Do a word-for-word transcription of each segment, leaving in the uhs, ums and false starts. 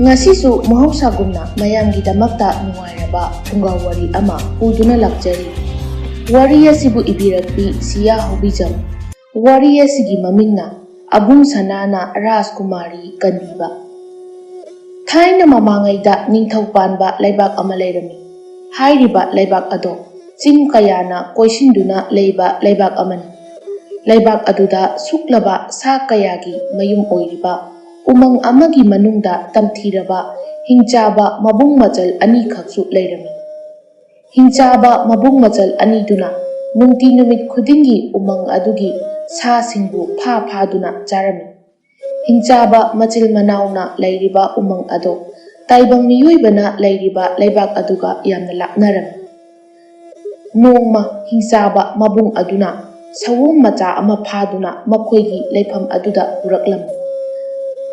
ꯉꯁꯤꯁꯨ ꯃꯍꯧꯁꯥꯒꯨꯝꯅ ꯃꯌꯥꯝꯒꯤꯗꯃꯛꯇ ꯅꯨꯡꯉꯥꯏꯔꯕ ꯐꯨꯡꯒꯥ ꯋꯥꯔꯤ ꯑꯃ ꯄꯨꯗꯨꯅ ꯂꯥꯛꯆꯔꯤ꯫ ꯋꯥꯔꯤ ꯑꯁꯤꯕꯨ ꯏꯕꯤꯔꯛꯄꯤ ꯁꯤꯌꯥ ꯍꯧꯕꯤꯖꯝ꯫ ꯋꯥꯔꯤ ꯑꯁꯤꯒꯤ ꯃꯃꯤꯡꯅ ꯑꯕꯨꯡ ꯁꯅꯥꯅ ꯔꯥꯖꯀꯨꯃꯥꯔꯤ ꯀꯟꯕꯤꯕ꯫ ꯊꯥꯏꯅ ꯃꯃꯥꯡꯉꯩꯗ ꯅꯤꯡꯊꯧ ꯄꯥꯟꯕ ꯂꯩꯕꯥꯛ ꯑꯃ ꯂꯩꯔꯝꯃꯤ꯫ ꯍꯥꯏꯔꯤꯕ ꯂꯩꯕꯥꯛ ꯑꯗꯣ ꯆꯤꯡ ꯀꯌꯥꯅ ꯀꯣꯏꯁꯤꯟꯗꯨꯅ ꯂꯩꯕ ꯂꯩꯕꯥꯛ ꯑꯃꯅꯤ꯫ ꯂꯩꯕꯥꯛ ꯑꯗꯨꯗ ꯁꯨꯛꯂꯕ ꯁꯥ ꯀꯌꯥꯒꯤ ꯃꯌꯨꯝ ꯑꯣꯏꯔꯤꯕ ꯎꯃꯪ ꯑꯃꯒꯤ ꯃꯅꯨꯡꯗ ꯇꯝꯊꯤꯔꯕ ꯍꯤꯡꯆꯥꯕ ꯃꯕꯨꯡ ꯃꯆꯜ ꯑꯅꯤꯈꯛꯁꯨ ꯂꯩꯔꯝꯃꯤ꯫ ꯍꯤꯡꯆꯥꯕ ꯃꯕꯨꯡ ꯃꯆꯜ ꯑꯅꯤꯗꯨꯅ ꯅꯨꯡꯇꯤ ꯅꯨꯃꯤꯠ ꯈꯨꯗꯤꯡꯒꯤ ꯎꯃꯪ ꯑꯗꯨꯒꯤ ꯁꯥꯁꯤꯡꯕꯨ ꯐꯥ ꯐꯥꯗꯨꯅ ꯆꯥꯔꯝꯃꯤ꯫ ꯍꯤꯡꯆꯥꯕ ꯃꯆꯤꯜ ꯃꯅꯥꯎꯅ ꯂꯩꯔꯤꯕ ꯎꯃꯪ ꯑꯗꯣ ꯇꯥꯏꯕꯪ ꯃꯤꯑꯣꯏꯕꯅ ꯂꯩꯔꯤꯕ ꯂꯩꯕꯥꯛ ꯑꯗꯨꯒ ꯌꯥꯝꯅ ꯂꯥꯞꯅꯔꯝꯃꯤ꯫ ꯅꯣꯡꯃ ꯍꯤꯡꯆꯥꯕ ꯃꯕꯨꯡ ꯑꯗꯨꯅ ꯁꯑꯣꯝ ꯃꯆꯥ ꯑꯃ ꯐꯥꯗꯨꯅ ꯃꯈꯣꯏꯒꯤ ꯂꯩꯐꯝ ꯑꯗꯨꯗ ꯄꯨꯔꯛꯂꯝꯃꯤ꯫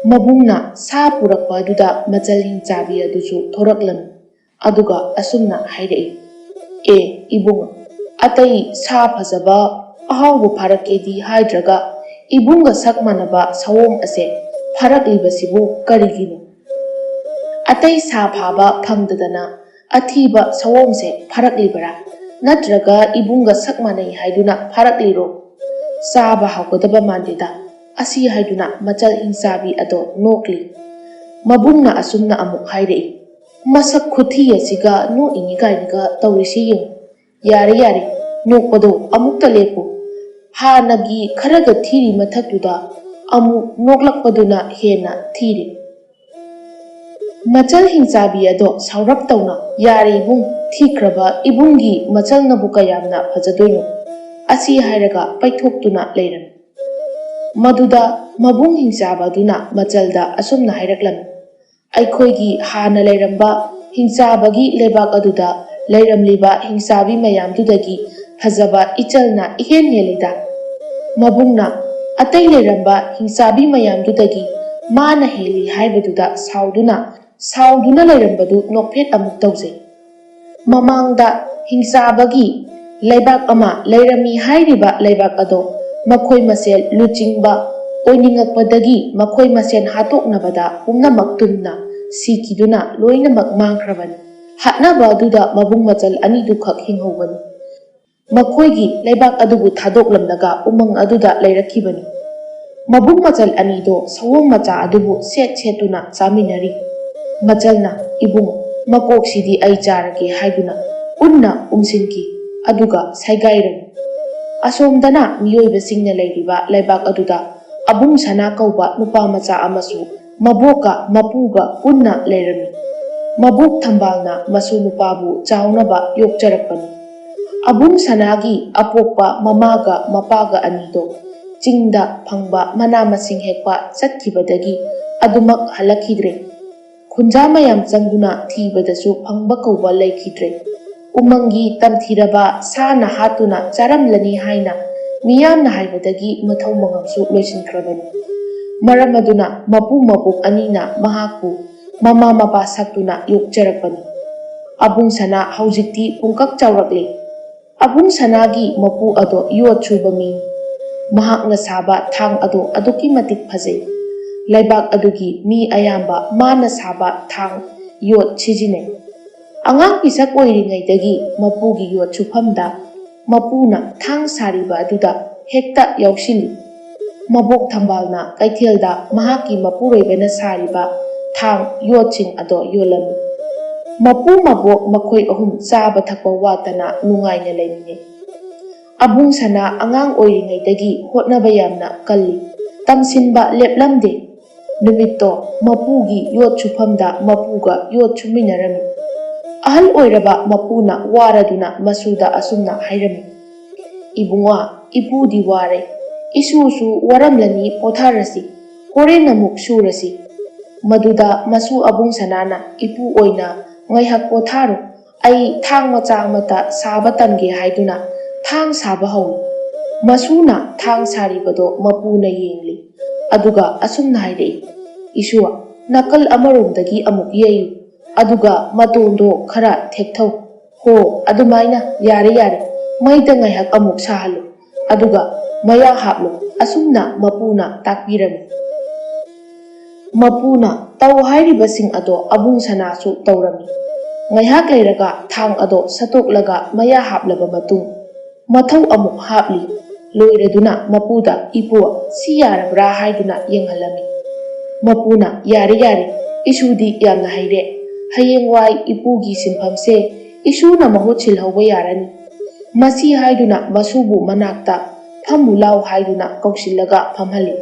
ꯃꯕꯨꯡꯅ ꯁꯥ ꯄꯨꯔꯛꯄ ꯑꯗꯨꯗ ꯃꯆꯜ ꯍꯤꯡꯆꯥꯕꯤ ꯑꯗꯨꯁꯨ ꯊꯣꯔꯛꯂꯝꯃꯤ꯫ ꯑꯗꯨꯒ ꯑꯁꯨꯝꯅ ꯍꯥꯏꯔꯛꯏ, "ꯑꯦ ꯏꯕꯨꯡ, ꯑꯇꯩ ꯁꯥ ꯐꯖꯕ ꯑꯍꯥꯎꯕ ꯐꯥꯔꯛꯀꯦꯗꯤ ꯍꯥꯏꯗ꯭ꯔꯒ ꯏꯕꯨꯡꯒ ꯁꯛ ꯃꯥꯟꯅꯕ ꯁꯑꯣꯝ ꯑꯁꯦ ꯐꯥꯔꯛꯂꯤꯕꯁꯤꯕꯨ ꯀꯔꯤꯒꯤꯅꯣ? ꯑꯇꯩ ꯁꯥ ꯐꯥꯕ ꯐꯪꯗꯗꯅ ꯑꯊꯤꯕ ꯁꯑꯣꯝꯁꯦ ꯐꯥꯔꯛꯂꯤꯕꯔꯥ? ꯅꯠꯇ꯭ꯔꯒ ꯏꯕꯨꯡꯒ ꯁꯛ ꯃꯥꯟꯅꯩ ꯍꯥꯏꯗꯨꯅ ꯐꯥꯔꯛꯂꯤꯔꯣ? ꯆꯥꯕ ꯍꯥꯎꯒꯗꯕ ꯃꯥꯟꯗꯦꯗ"꯫ ꯑꯁꯤ ꯍꯥꯏꯗꯨꯅ ꯃꯆꯜ ꯍꯤꯡꯆꯥꯕꯤ ꯑꯗꯣ ꯅꯣꯛꯂꯤ꯫ ꯃꯕꯨꯡꯅ ꯑꯁꯨꯝꯅ ꯑꯃꯨꯛ ꯍꯥꯏꯔꯛꯏ, "ꯃꯁꯛ ꯈꯨꯊꯤ ꯑꯁꯤꯒ ꯅꯣꯛꯏꯅꯤ ꯀꯥꯏꯅꯒ ꯇꯧꯔꯤꯁꯤ ꯌꯦꯡꯉꯨ꯫ ꯌꯥꯔꯦ, ꯌꯥꯔꯦ, ꯅꯣꯛꯄꯗꯣ ꯑꯃꯨꯛꯇ ꯂꯦꯞꯄꯨ꯫ ꯍꯥꯟꯅꯒꯤ ꯈꯔꯒ ꯊꯤꯔꯤ ꯃꯊꯛꯇꯨꯗ ꯑꯃꯨꯛ ꯅꯣꯛꯂꯛꯄꯗꯨꯅ ꯍꯦꯟꯅ ꯊꯤꯔꯦ"꯫ ꯃꯆꯜ ꯍꯤꯡꯆꯥꯕꯤ ꯑꯗꯣ ꯁꯥꯎꯔꯞ ꯇꯧꯅ, "ꯌꯥꯔꯦ ꯏꯕꯨꯡ, ꯊꯤꯈ꯭ꯔꯕ ꯏꯕꯨꯡꯒꯤ ꯃꯆꯜꯅꯕꯨ ꯀꯌꯥꯝꯅ ꯐꯖꯗꯣꯏꯅꯣ?" ꯑꯁꯤ ꯍꯥꯏꯔꯒ ꯄꯩꯊꯣꯛꯇꯨꯅ ꯂꯩꯔꯝꯃꯤ꯫ ꯃꯗꯨꯗ ꯃꯕꯨꯡ ꯍꯤꯡꯆꯥꯕꯗꯨꯅ ꯃꯆꯜꯗ ꯑꯁꯨꯝꯅ ꯍꯥꯏꯔꯛꯂꯝꯃꯤ, "ꯑꯩꯈꯣꯏꯒꯤ ꯍꯥꯟꯅ ꯂꯩꯔꯝꯕ ꯍꯤꯡꯆꯥꯕꯒꯤ ꯂꯩꯕꯥꯛ ꯑꯗꯨꯗ ꯂꯩꯔꯝꯂꯤꯕ ꯍꯤꯡꯆꯥꯕꯤ ꯃꯌꯥꯝꯗꯨꯗꯒꯤ ꯐꯖꯕ ꯏꯆꯜꯅ ꯏꯍꯦꯟ ꯍꯦꯜꯂꯤꯗ"꯫ ꯃꯕꯨꯡꯅ ꯑꯇꯩ ꯂꯩꯔꯝꯕ ꯍꯤꯡꯆꯥꯕꯤ ꯃꯌꯥꯝꯗꯨꯗꯒꯤ ꯃꯥꯅ ꯍꯦꯜꯂꯤ ꯍꯥꯏꯕꯗꯨꯗ ꯁꯥꯎꯗꯨꯅ, ꯁꯥꯎꯗꯨꯅ ꯂꯩꯔꯝꯕꯗꯨ ꯅꯣꯛꯐꯦꯠ ꯑꯃꯨꯛ ꯇꯧꯖꯩ꯫ ꯃꯃꯥꯡꯗ ꯍꯤꯡꯆꯥꯕꯒꯤ ꯂꯩꯕꯥꯛ ꯑꯃ ꯂꯩꯔꯝꯃꯤ ꯍꯥꯏꯔꯤꯕ ꯂꯩꯕꯥꯛ ꯑꯗꯣ ꯃꯈꯣꯏ ꯃꯁꯦꯜ ꯂꯨꯆꯤꯡꯕ ꯑꯣꯏꯅꯤꯡꯉꯛꯄꯗꯒꯤ ꯃꯈꯣꯏ ꯃꯁꯦꯜ ꯍꯥꯠꯇꯣꯛꯅꯕꯗ ꯄꯨꯝꯅꯃꯛ ꯇꯨꯝꯅ ꯁꯤꯈꯤꯗꯨꯅ ꯂꯣꯏꯅꯃꯛ ꯃꯥꯡꯈ꯭ꯔꯕꯅꯤ꯫ ꯍꯥꯠꯅꯕ ꯑꯗꯨꯗ ꯃꯕꯨꯡ ꯃꯆꯜ ꯑꯅꯤꯗꯨꯈꯛ ꯍꯤꯡꯍꯧꯕꯅꯤ꯫ ꯃꯈꯣꯏꯒꯤ ꯂꯩꯕꯥꯛ ꯑꯗꯨꯕꯨ ꯊꯥꯗꯣꯛꯂꯝꯂꯒ ꯎꯃꯪ ꯑꯗꯨꯗ ꯂꯩꯔꯛꯈꯤꯕꯅꯤ꯫ ꯃꯕꯨꯡ ꯃꯆꯜ ꯑꯅꯤꯗꯣ ꯁꯑꯣꯝ ꯃꯆꯥ ꯑꯗꯨꯕꯨ ꯁꯦꯠ ꯁꯦꯠꯇꯨꯅ ꯆꯥꯃꯤꯟꯅꯔꯤ꯫ ꯃꯆꯜꯅ, "ꯏꯕꯨꯡ, ꯃꯀꯣꯛꯁꯤꯗꯤ ꯑꯩ ꯆꯥꯔꯒꯦ" ꯍꯥꯏꯗꯨꯅ ꯎꯟꯅ ꯎꯝꯁꯤꯟꯈꯤ, ꯑꯗꯨꯒ ꯁꯥꯏꯒꯥꯏꯔꯝꯃꯤ꯫ ꯑꯁꯣꯝꯗꯅ ꯃꯤꯑꯣꯏꯕꯁꯤꯡꯅ ꯂꯩꯔꯤꯕ ꯂꯩꯕꯥꯛ ꯑꯗꯨꯗ ꯑꯕꯨꯡ ꯁꯅꯥ ꯀꯧꯕ ꯅꯨꯄꯥ ꯃꯆꯥ ꯑꯃꯁꯨ ꯃꯕꯣꯛꯀ ꯃꯄꯨꯒ ꯄꯨꯟꯅ ꯂꯩꯔꯝꯃꯤ꯫ ꯃꯕꯣꯛ ꯊꯝꯕꯥꯜꯅ ꯃꯁꯨ ꯅꯨꯄꯥꯕꯨ ꯆꯥꯎꯅꯕ ꯌꯣꯛꯆꯔꯛꯄꯅꯤ꯫ ꯑꯕꯨꯡ ꯁꯅꯥꯒꯤ ꯑꯄꯣꯛꯄ ꯃꯃꯥꯒ ꯃꯄꯥꯒ ꯑꯅꯤꯗꯣ ꯆꯤꯡꯗ ꯐꯪꯕ ꯃꯅꯥ ꯃꯁꯤꯡ ꯍꯦꯛꯄ ꯆꯠꯈꯤꯕꯗꯒꯤ ꯑꯗꯨꯃꯛ ꯍꯜꯂꯛꯈꯤꯗ꯭ꯔꯦ꯫ ꯈꯨꯟꯖꯥ ꯃꯌꯥꯝ ꯆꯪꯗꯨꯅ ꯊꯤꯕꯗꯁꯨ ꯐꯪꯕ ꯀꯧꯕ ꯂꯩꯈꯤꯗ꯭ꯔꯦ꯫ ꯎꯃꯪꯒꯤ ꯇꯝꯊꯤꯔꯕ ꯁꯥꯅ ꯍꯥꯠꯇꯨꯅ ꯆꯥꯔꯝꯂꯅꯤ ꯍꯥꯏꯅ ꯃꯤꯌꯥꯝꯅ ꯍꯥꯏꯕꯗꯒꯤ ꯃꯊꯧ ꯃꯉꯝꯁꯨ ꯂꯣꯏꯁꯤꯟꯈ꯭ꯔꯕꯅꯤ꯫ ꯃꯔꯝ ꯑꯗꯨꯅ ꯃꯄꯨ ꯃꯕꯣꯛ ꯑꯅꯤꯅ ꯃꯍꯥꯛꯄꯨ ꯃꯃꯥ ꯃꯄꯥ ꯁꯥꯛꯇꯨꯅ ꯌꯣꯛꯆꯔꯛꯄꯅꯤ꯫ ꯑꯕꯨꯡ ꯁꯅꯥ ꯍꯧꯖꯤꯛꯇꯤ ꯄꯨꯡꯀꯛ ꯆꯥꯎꯔꯛꯂꯦ꯫ ꯑꯕꯨꯡ ꯁꯅꯥꯒꯤ ꯃꯄꯨ ꯑꯗꯣ ꯌꯣꯠ ꯁꯨꯕ ꯃꯤꯅꯤ꯫ ꯃꯍꯥꯛꯅ ꯁꯥꯕ ꯊꯥꯡ ꯑꯗꯣ ꯑꯗꯨꯛꯀꯤ ꯃꯇꯤꯛ ꯐꯖꯩ꯫ ꯂꯩꯕꯥꯛ ꯑꯗꯨꯒꯤ ꯃꯤ ꯑꯌꯥꯝꯕ ꯃꯥꯅ ꯁꯥꯕ ꯊꯥꯡ, ꯌꯣꯠ ꯁꯤꯖꯤꯟꯅꯩ꯫ ꯑꯉꯥꯡ ꯄꯤꯁꯛ ꯑꯣꯏꯔꯤꯉꯩꯗꯒꯤ ꯃꯄꯨꯒꯤ ꯌꯣꯠ ꯁꯨꯐꯝꯗ ꯃꯄꯨꯅ ꯊꯥꯡ ꯁꯥꯔꯤꯕ ꯑꯗꯨꯗ ꯍꯦꯛꯇ ꯌꯥꯎꯁꯤꯜꯂꯤ꯫ ꯃꯕꯣꯛ ꯊꯝꯕꯥꯜꯅ ꯀꯩꯊꯦꯜꯗ ꯃꯍꯥꯛꯀꯤ ꯃꯄꯨꯔꯣꯏꯕꯅ ꯁꯥꯔꯤꯕ ꯊꯥꯡ, ꯌꯣꯠꯁꯤꯡ ꯑꯗꯣ ꯌꯣꯜꯂꯝꯃꯤ꯫ ꯃꯄꯨ ꯃꯕꯣꯛ ꯃꯈꯣꯏ ꯑꯍꯨꯝ ꯆꯥꯕ ꯊꯛꯄ ꯋꯥꯠꯇꯅ ꯅꯨꯡꯉꯥꯏꯅ ꯂꯩꯃꯤꯟꯅꯩ꯫ ꯑꯕꯨꯡ ꯁꯅꯥ ꯑꯉꯥꯡ ꯑꯣꯏꯔꯤꯉꯩꯗꯒꯤ ꯍꯣꯠꯅꯕ ꯌꯥꯝꯅ ꯀꯜꯂꯤ꯫ ꯇꯝꯁꯤꯟꯕ ꯂꯦꯞꯂꯝꯗꯦ꯫ ꯅꯨꯃꯤꯠꯇꯣ ꯃꯄꯨꯒꯤ ꯌꯣꯠ ꯁꯨꯐꯝꯗ ꯃꯄꯨꯒ ꯌꯣꯠ ꯁꯨꯃꯤꯟꯅꯔꯝꯃꯤ꯫ ꯑꯍꯜ ꯑꯣꯏꯔꯕ ꯃꯄꯨꯅ ꯋꯥꯔꯗꯨꯅ ꯃꯁꯨꯗ ꯑꯁꯨꯝꯅ ꯍꯥꯏꯔꯝꯃꯤ, "ꯏꯕꯨꯡꯉꯣ, ꯏꯄꯨꯗꯤ ꯋꯥꯔꯦ꯫ ꯏꯁꯨꯁꯨ ꯋꯥꯔꯝꯂꯅꯤ, ꯄꯣꯊꯥꯔꯁꯤ꯫ ꯍꯣꯔꯦꯟ ꯑꯃꯨꯛ ꯁꯨꯔꯁꯤ꯫" ꯃꯗꯨꯗ ꯃꯁꯨ ꯑꯕꯨꯡ ꯁꯅꯥꯅ, "ꯏꯄꯨ ꯑꯣꯏꯅ ꯉꯥꯏꯍꯥꯛ ꯄꯣꯊꯥꯔꯣ꯫ ꯑꯩ ꯊꯥꯡ ꯃꯆꯥ ꯑꯃꯠꯇ ꯁꯥꯕ ꯇꯝꯒꯦ" ꯍꯥꯏꯗꯨꯅ ꯊꯥꯡ ꯁꯥꯕ ꯍꯧꯏ꯫ ꯃꯁꯨꯅ ꯊꯥꯡ ꯁꯥꯔꯤꯕꯗꯣ ꯃꯄꯨꯅ ꯌꯦꯡꯂꯤ꯫ ꯑꯗꯨꯒ ꯑꯁꯨꯝꯅ ꯍꯥꯏꯔꯛꯏ, "ꯏꯁꯨ, ꯅꯥꯀꯜ ꯑꯃꯔꯣꯝꯗꯒꯤ ꯑꯃꯨꯛ ꯌꯩꯌꯨ꯫ ꯑꯗꯨꯒ ꯃꯇꯣꯟꯗꯣ ꯈꯔ ꯊꯦꯛꯊꯧ꯫ ꯍꯣ, ꯑꯗꯨꯃꯥꯏꯅ꯫ ꯌꯥꯔꯦ, ꯌꯥꯔꯦ꯫ ꯃꯩꯗ ꯉꯥꯏꯍꯥꯛ ꯑꯃꯨꯛ ꯁꯥꯍꯜꯂꯨ꯫ ꯑꯗꯨꯒ ꯃꯌꯥ ꯍꯥꯞꯂꯨ꯫" ꯑꯁꯨꯝꯅ ꯃꯄꯨꯅ ꯇꯥꯛꯄꯤꯔꯝꯃꯤ꯫ ꯃꯄꯨꯅ ꯇꯧ ꯍꯥꯏꯔꯤꯕꯁꯤꯡ ꯑꯗꯣ ꯑꯕꯨꯡ ꯁꯅꯥꯁꯨ ꯇꯧꯔꯝꯃꯤ꯫ ꯉꯥꯏꯍꯥꯛ ꯂꯩꯔꯒ ꯊꯥꯡ ꯑꯗꯣ ꯁꯠꯇꯣꯛꯂꯒ ꯃꯌꯥ ꯍꯥꯞꯂꯕ ꯃꯇꯨꯡ, ꯃꯊꯧ ꯑꯃꯨꯛ ꯍꯥꯞꯂꯤ꯫ ꯂꯣꯏꯔꯗꯨꯅ ꯃꯄꯨꯗ, "ꯏꯄꯨ, ꯁꯤ ꯌꯥꯔꯕ꯭ꯔꯥ?" ꯍꯥꯏꯗꯨꯅ ꯌꯦꯡꯍꯜꯂꯝꯃꯤ꯫ ꯃꯄꯨꯅ, "ꯌꯥꯔꯦ, ꯌꯥꯔꯦ, ꯏꯁꯨꯗꯤ ꯌꯥꯝꯅ ꯍꯩꯔꯦ꯫ ꯍꯌꯦꯡꯋꯥꯏ ꯏꯄꯨꯒꯤ ꯁꯤꯟꯐꯝꯁꯦ ꯏꯁꯨꯅ ꯃꯍꯨꯠ ꯁꯤꯜꯍꯧꯕ ꯌꯥꯔꯅꯤ"꯫ ꯃꯁꯤ ꯍꯥꯏꯗꯨꯅ ꯃꯁꯨꯕꯨ ꯃꯅꯥꯛꯇ "ꯐꯝꯃꯨ ꯂꯥꯎ" ꯍꯥꯏꯗꯨꯅ ꯀꯧꯁꯤꯜꯂꯒ ꯐꯝꯍꯜꯂꯤ꯫